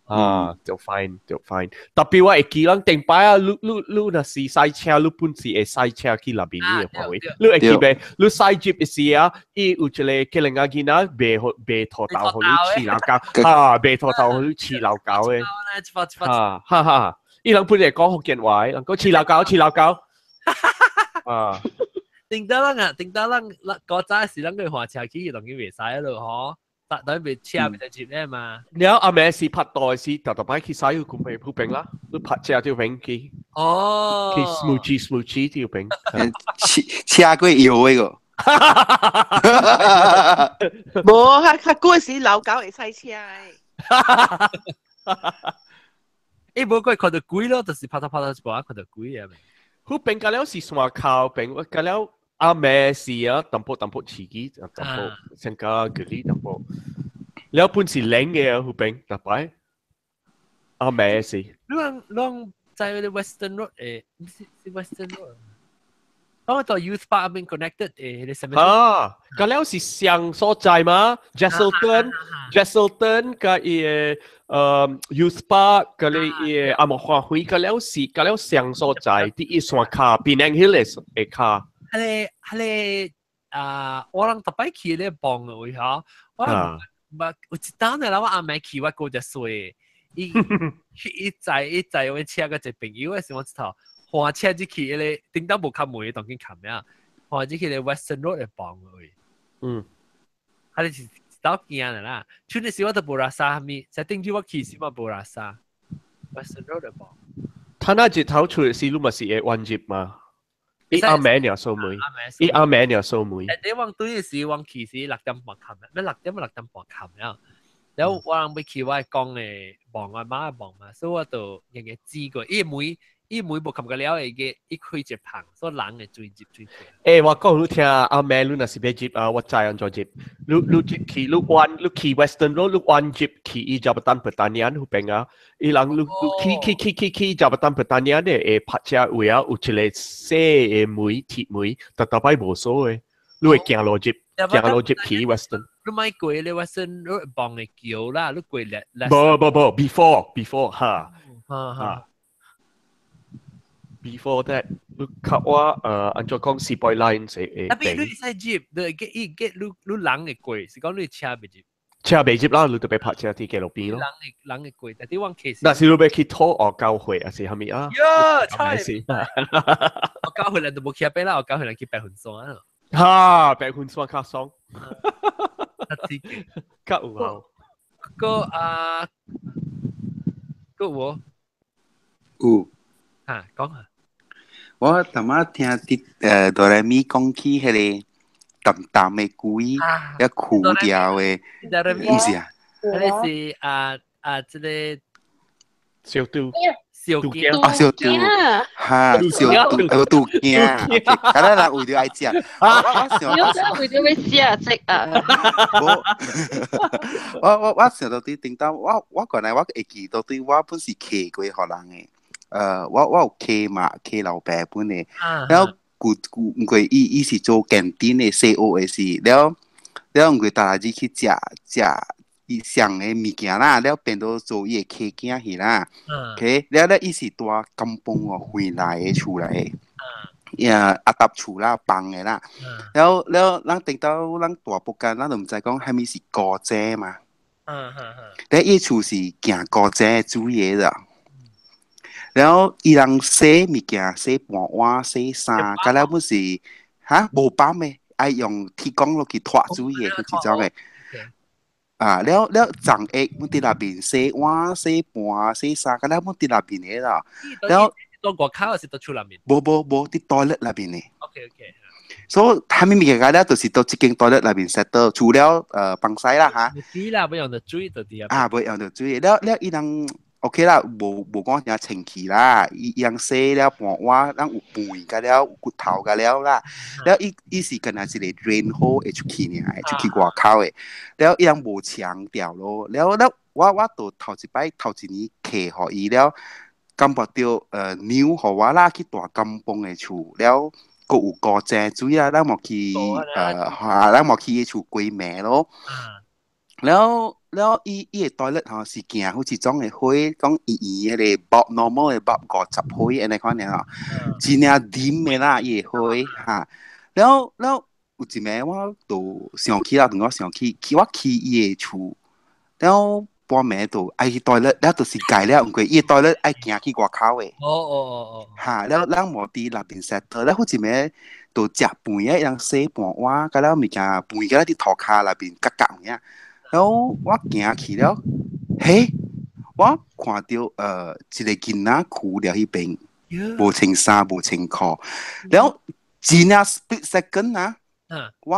啊，就 fine 就 fine。特別我會記人頂擺啊，你你你若是駛車，你本是會駛車去那邊的範圍。你會記袂？你駛入時啊，伊有一個吉人仔囡仔賣予賣土豆予你飼老狗，啊，賣土豆予你飼老狗的。啊，哈哈！伊人本來講福建話，人講飼老狗，飼老狗。啊！頂到人啊，頂到人，古早時咱去換車去，當然袂使咯，嗬。等於車袂使接咧嘛。了阿妹是拍袋是特特擺去使去佢鋪平啦，你拍車條平去。哦。去 smoothie smoothie 條平。車過搖的個。無，較較久時老狗會駛車的。欸，無過看到鬼咯，就是拍拖拍拖一半看到鬼啊！佢平個了是山口平，個了。阿妹是啊，淡薄淡薄刺激，淡薄成個距離淡薄。了本是冷嘅啊，嗰邊特擺。阿妹是。你講你講在嗰啲 Western Road 誒，唔是是 Western Road。我到 Youth Park 邊 connected 誒，你什麼？啊，嗰了是上所在嘛？Jesselton，Jesselton 個伊個Youth Park 個咧伊個阿莫花卉個了是個了上所在，佇伊山跤，Penang Hill 的跤。彼個彼個啊，我人逐擺去咧幫的位吼，我毋有一當呢，我阿妹去我姑只衰，伊伊載伊載我車個一個朋友的時，我一頭換車入去，彼個頂當無敲門，當緊敲咩啊？換入去咧 Western Road 的幫的位，嗯，彼個是一道行的啦。像那時我都無垃圾物，在頂住我去時嘛無垃圾，Western Road 的幫。他那日頭出時，你嘛是會彎入嘛？伊阿妹爾掃梅，伊阿妹爾掃梅。你往對時往去時6點半冚，咩6點6點半冚了。然後我人欲去我講的望我媽望嘛，所以我就硬硬指過。伊門伊門無冚個了，伊個伊開一棚，所以人會追入追。欸，我講你聽，阿妹你若是欲入啊，我知按怎入。你你入去，你彎你去 Western Road，你彎入去伊 Jabatan Pertanian 彼邊啊。伊人你你去去去去去 Jabatan Pertanian 的會泊車位啊，有一個細的門鐵門，逐逐擺無鎖的，你會行路入，行路入去 Western。你莫過咧 Western Road 傍的橋啦，你過咧。無無無，before before 哈哈哈。Before that，你較我按怎講四百 line 是會特別你使入，你 get 伊 get 你你人會過，是講你車袂入。車袂入啦，你就欲泊車佇街路邊咯。人會人會過，但係我 case。若是你欲去討學教會，還是啥物啊？喲，菜是。我教會人就無去邊啦，我教會人去白雲山啊。哈，白雲山較爽。較刺激，較有效。個啊，個有。有。嚇，講啊。我頭仔聽啲哆來咪講起彼個淡淡的鬼，一枯掉的，毋是啊？彼個是啊啊，這個小杜，小驚啊，小杜，哈，小杜，杜驚，敢若人為著愛食，我想，我為著欲食這啊，我想到佇頂當，我原來我會記到對我本是客過予人的。我有客嘛，客老爸本的，了舊舊毋過伊伊是做 canteen 的細學的是，了了毋過逐日去食食伊上的物件啦，了變做做伊的客囝去啦。OK，了了伊是住甘榜哦，回來的厝來的，呀阿搭厝啦，房的啦。了了，咱頂到咱大埔間，咱就毋知講啥物是古井嘛。咧伊厝是行古井煮的啦。然後伊人洗物件、洗盤碗、洗衫，甲了本是哈無泵的，愛用鐵缸落去拖水的，彼種的。啊，了了長下阮佇內面洗碗、洗盤、洗衫，甲了阮佇內面的啦。了到外口還是佇厝內面？無無無，佇 toilet 內面的。 OK OK。所以啥物物件了，就是佇這間 toilet 內面 settle，除了放屎啦哈。水啦，欲用著水就佇啊，欲用著水，了了伊人。OK 啦，無無講誠清氣啦，伊伊人洗了盤碗，咱有飯甲了，有骨頭甲了啦。了伊伊是敢若一個 drain hole 會出去爾，會出去外口的。了伊人無牆掉咯。了了，我我就頭一擺頭一年客予伊了，感覺著牛予我啦去大甘榜的厝了，閣有古井水啊，咱無去咱無去伊厝歸暝咯。了了，伊伊個 toilet 吼是行好似種的火，講圓圓彼個 bulb normal 的 bulb 50歲按呢款爾吼，真正 dim 的啦，伊個火哈。了了有一暝我就想起啦，同我想起，去我去伊個厝，了半暝就愛去 toilet，了就是改了，毋過伊個 toilet 愛行去外口的。哦哦哦哦。哈，了咱無佇內面 settle，了好一暝就食飯啊，伊人洗盤碗，甲了物件飯甲了佇塗跤內面角角有影。然後我行去了，嘿，我看到一個囡仔跍佇彼邊，無穿衫無穿褲，然後真正 split second 啊，我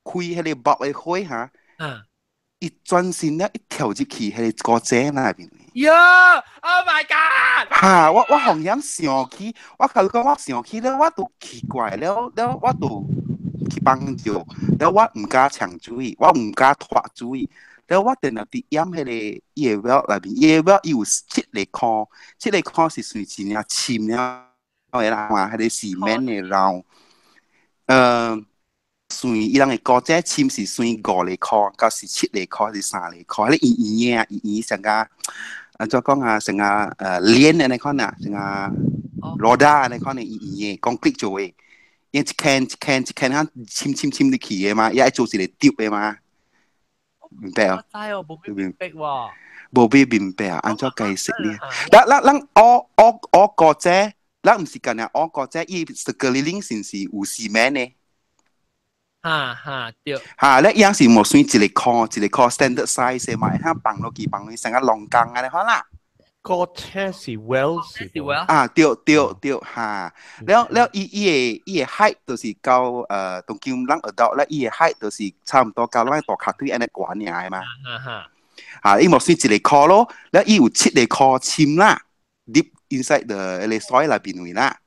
開彼個 bulb 的火哈，伊轉身了，一跳入去彼個古井內面。喲，Oh my god！哈，我我紅險想起，我甲你講，我想起了，我都奇怪了，了我都去幫助，了我毋敢搶水，我毋敢拖水，了我定定佇淹彼個伊个 well 內面，伊个 well 伊有七個箍，七個箍是算真正深了的啦嘛，彼個 cement 的 round，算伊人的古井深是算五個箍，到是七個箍，是三個箍，彼個圓圓的啊，圓圓像個按怎講啊，像個鏈按呢款啊，像個羅達按呢款的圓圓的，concrete 做的。伊一坑一坑一坑啊，深深深入去的嘛，伊愛做一個 tube 的嘛，明白哦？知哦，無咩明白喎。無必明白啊，按怎解釋呢？咱咱咱學學學古井，咱毋是干焦學古井，伊 sekeliling 是毋是有 cement 的？哈哈對。哈，咧伊樣是無算一個箍一個箍 standard size 的嘛，會通放落去放落去成個龍崗按呢款啦。古井是 well 是 well 啊，對對對，哈，了了伊伊个伊个 height 就是到當今咱 adult 咧，伊个 height 就是差毋多到咱大跤腿按呢懸爾的嘛。哈哈。啊，伊無算一個箍咯，了伊有七個箍深啦，deep inside the 彼個 soil 內面位啦。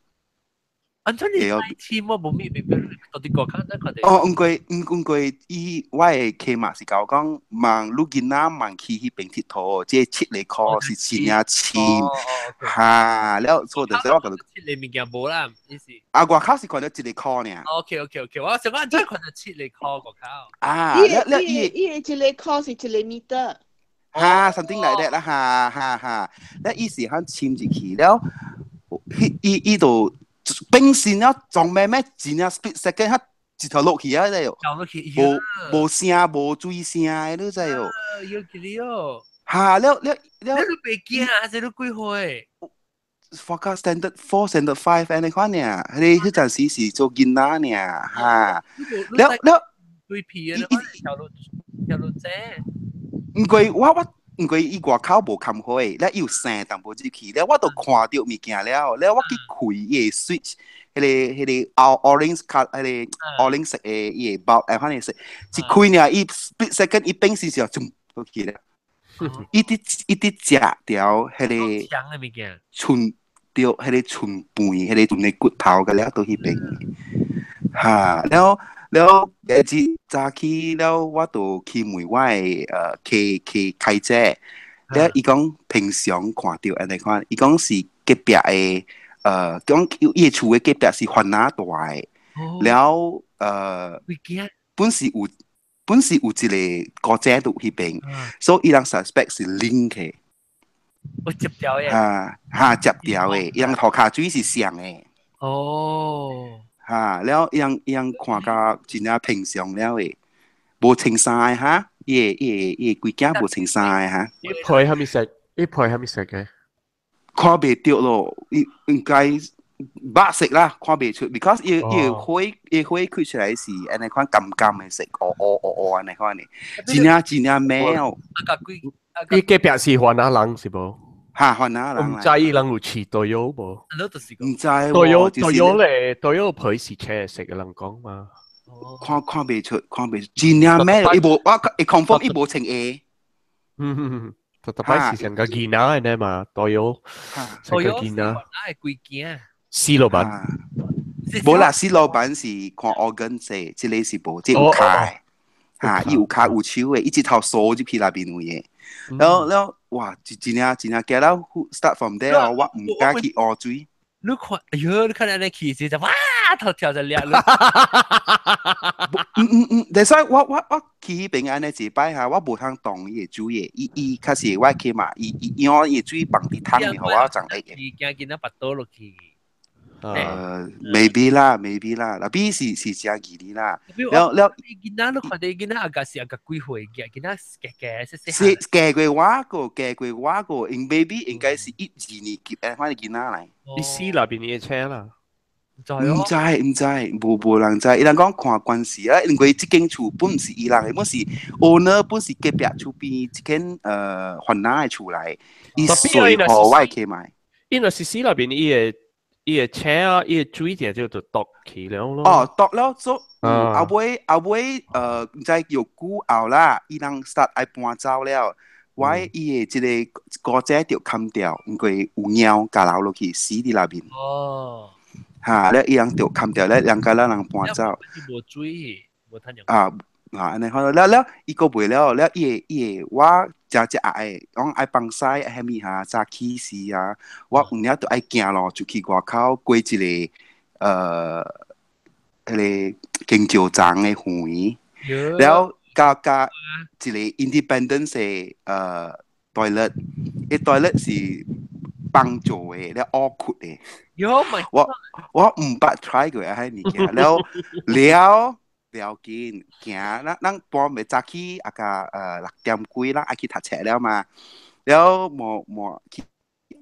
按怎你深我無咩明白，到底外口咱看哦，毋過毋毋過，伊我的客嘛是共我講，望你囡仔望去彼邊𨑨迌，這七個箍是真正深，哈，了所以就是我共七個物件無啦，意思。啊，外口是看著一個箍爾。 OK OK OK，我想講按怎看著七個箍外口。啊，伊個伊個伊個一個箍是一個 meter。哈，something like that 啦，哈哈哈，了伊是響深入去了。伊伊就變身了，撞咩咩，真正 split second，佢一頭落去啊！你跳落去，無無聲無水聲的，你知哦？有記得哦。嚇！了了了，你袂驚啊？這你幾歲？ Forecast standard 4 standard 5 按呢款爾，彼個彼陣時是做囡仔爾嚇。了了，對皮啊！你跳落跳落井。毋過我我毋過伊外口無冚火，了伊有生淡薄入去，了我都看著物件了，了我去開伊个 switch，彼個彼個 orange 卡，彼個 orange 色的伊个 bulb，哎，反正色，一開爾伊 split second 伊變身時候，就落去了。伊佇伊佇食著彼個強的物件，剩著彼個剩飯，彼個剩的骨頭個了，佇彼邊。哈，了了，一日早起了，我就去問我的契契開姐，了伊講平常看著按呢款，伊講是隔壁的講伊的厝的隔壁是番仔大的，了本是有本是有一個姑姐佇彼邊，所以伊人 suspect 是 link 的。我接掉的。哈哈，接掉的，伊人塗跤水是雙的。哦。哈，了伊人伊人看甲真正平常了的，無穿衫的哈，伊的伊的伊的規囝無穿衫的哈。伊皮係咪色？伊皮係咪色嘅？看袂著咯，伊應該白色啦，看袂出，because 伊伊火伊火開出來是按呢款甘甘的色，烏烏烏烏按呢款的，真正真正美哦。伊隔壁是番仔人是無？哈，番仔人。毋知伊人有飼對友無？毋知對友對友咧，對友皮是青色的人講嘛。看看袂出，看袂出，真正美，伊無我會 confirm 伊無穿鞋。嗯嗯嗯，特特擺是成個囡仔的嘛，對友成個囡仔。係鬼驚。死老闆。無啦，死老闆是看 organ 色，這個是無，這有跤的。哈，伊有跤有手的，伊一頭鎖入去內面有的。了了，哇，真真正真正驚了，start from there 我毋敢去烏水。你看，哎喲，你看按呢去時就哇，頭跳就掠了。嗯嗯嗯，但係我我我去彼邊按呢一擺哈，我無通動伊的水的，伊伊較是我去嘛，伊伊用伊的水放佇桶裡，予我長會的。伊驚囡仔腹肚落去。 Maybe 啦，maybe 啦，那邊是是真記哩啦。了了，囡仔你看到囡仔阿個是阿個幾歲嘅？囡仔加加細細。是加過我個，加過我個，因 maybe 應該是一二年級的款囡仔來。你死那邊的車啦？毋知毋知，無無人知。伊人講看關係啊，因為這間厝本毋是伊人的，本是 owner 本是隔壁厝邊這間番仔的厝來，伊稅予我去買。因為是死那邊伊的。伊個車啊，伊個水電就就篤起了咯。哦，篤了做，後尾後尾毋知有久後啦，伊人 start 愛搬走了，我伊的這個姑姐就砍掉，因為有貓咬流落去死佇內面。哦。哈，了伊人就砍掉了，兩家咱人搬走。無水，無趁啊啊，按呢好了了，伊閣袂了了，伊個伊個我。食食愛，講愛放屎愛蝦米哈，早起時啊，我有影都愛行路出去外口過一個彼個金石欉的園，了加加一個 independence 的toilet，彼 toilet 是幫做的，了烏窟的。我我毋捌 try 過彼物件，了了。不要緊，行，咱咱半暝早起啊個6點幾，咱愛去讀冊了嘛，了無無去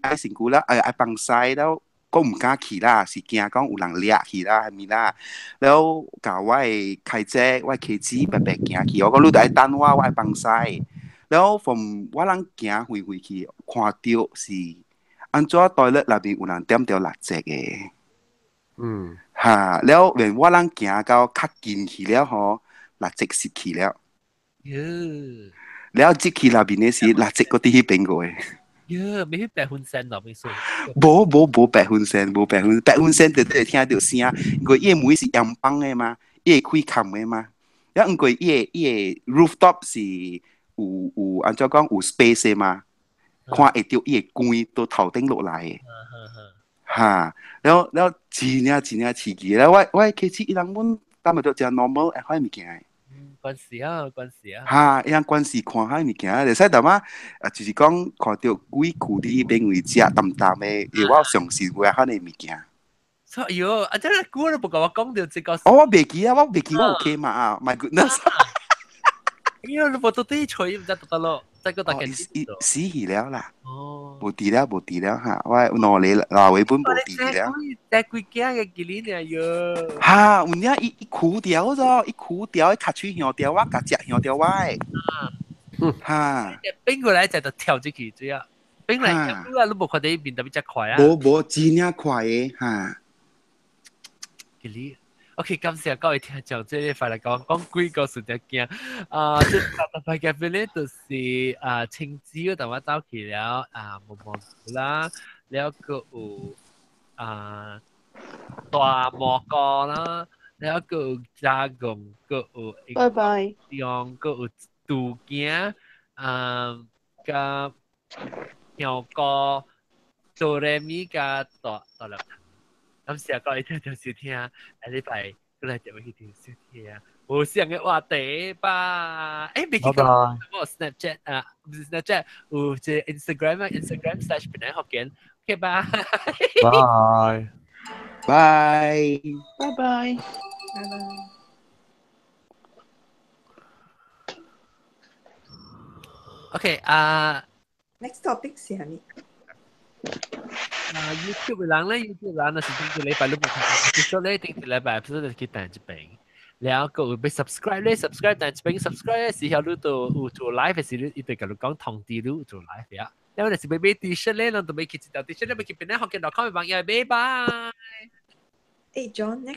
愛身軀了，愛愛放屎了，閣毋敢去啦，是驚講有人掠去啦，蝦米啦，了共我的開姐，我的妻子白白行去，我講你著愛等我，我愛放屎，了 from 我人行回回去，看著是按怎 toilet 內面有人點著蠟燭的。嗯，哈，了，連我人行到較近去了吼，蠟燭熄去了。了，入去內面的時，蠟燭閣佇彼邊過的。喲，欲彼白粉聲咯，欲說。無無無白粉聲，無白粉，白粉聲就會聽著聲，因為伊的門是陽板的嘛，伊會開冚的嘛。了，因為伊的伊的 rooftop 是有有按怎講有 space 的嘛，看會著伊的光都頭頂落來的。哈，了了真正真正刺激，了我我開始伊人阮感覺著誠 normal 會款物件的。關事啊，關事啊。哈，伊人關事看下物件，會使淡仔啊，就是講看著鬼跍佇邊位食淡淡的，因為我相信有遐個物件。所以喲，啊，這個久都無共我講著這個。哦，我袂記啊，我袂記我有去嘛啊，My goodness！喲，你無到底揣毋知得得咯，再個大家伊死去了啦。哦。無佇了，無佇了哈，我兩個老位本無佇了。這幾件嘅幾年喲。哈，有影伊伊枯掉咗，伊枯掉，伊尻喙向掉我，共食向掉我的。哈。變過來就就跳進去這樣，變來跳過來你無看到伊面特別遮快啊。無無真正快的哈。幾年？OK，感謝各位聽眾，這個快來講講鬼故事就驚啊！這特別嘅片咧，就是啊，青椒同我走去了啊，毛毛啦，了閣有啊大蘑菇啦，了閣有加工，閣有拜拜，用閣有杜驚啊，佮香菇、哆來咪佮大大粒糖。感謝各位聽眾收聽，下禮拜過來就會去聽收聽。無上嘅話題吧？欸，未記得我 Snapchat 啊，毋是 Snapchat，有一個 Instagram 啊，Instagram/檳城福建。OK，拜。拜。拜。拜拜。拜拜。 OK 啊。 Next topic 是啥物？啊，YouTube 的人咧，YouTube 人若是頂一禮拜你無看，結束咧頂一禮拜，不是就去訂一遍。然後閣有欲 subscribe 咧，subscribe 訂一遍 subscribe 咧，時候你就有做 live 的時，你伊就共你講通知你有做 live 啊。然後若是欲買 T 恤咧，咱就欲去一條 T 恤，你欲去檳城福建 .com 網頁買吧。欸，John，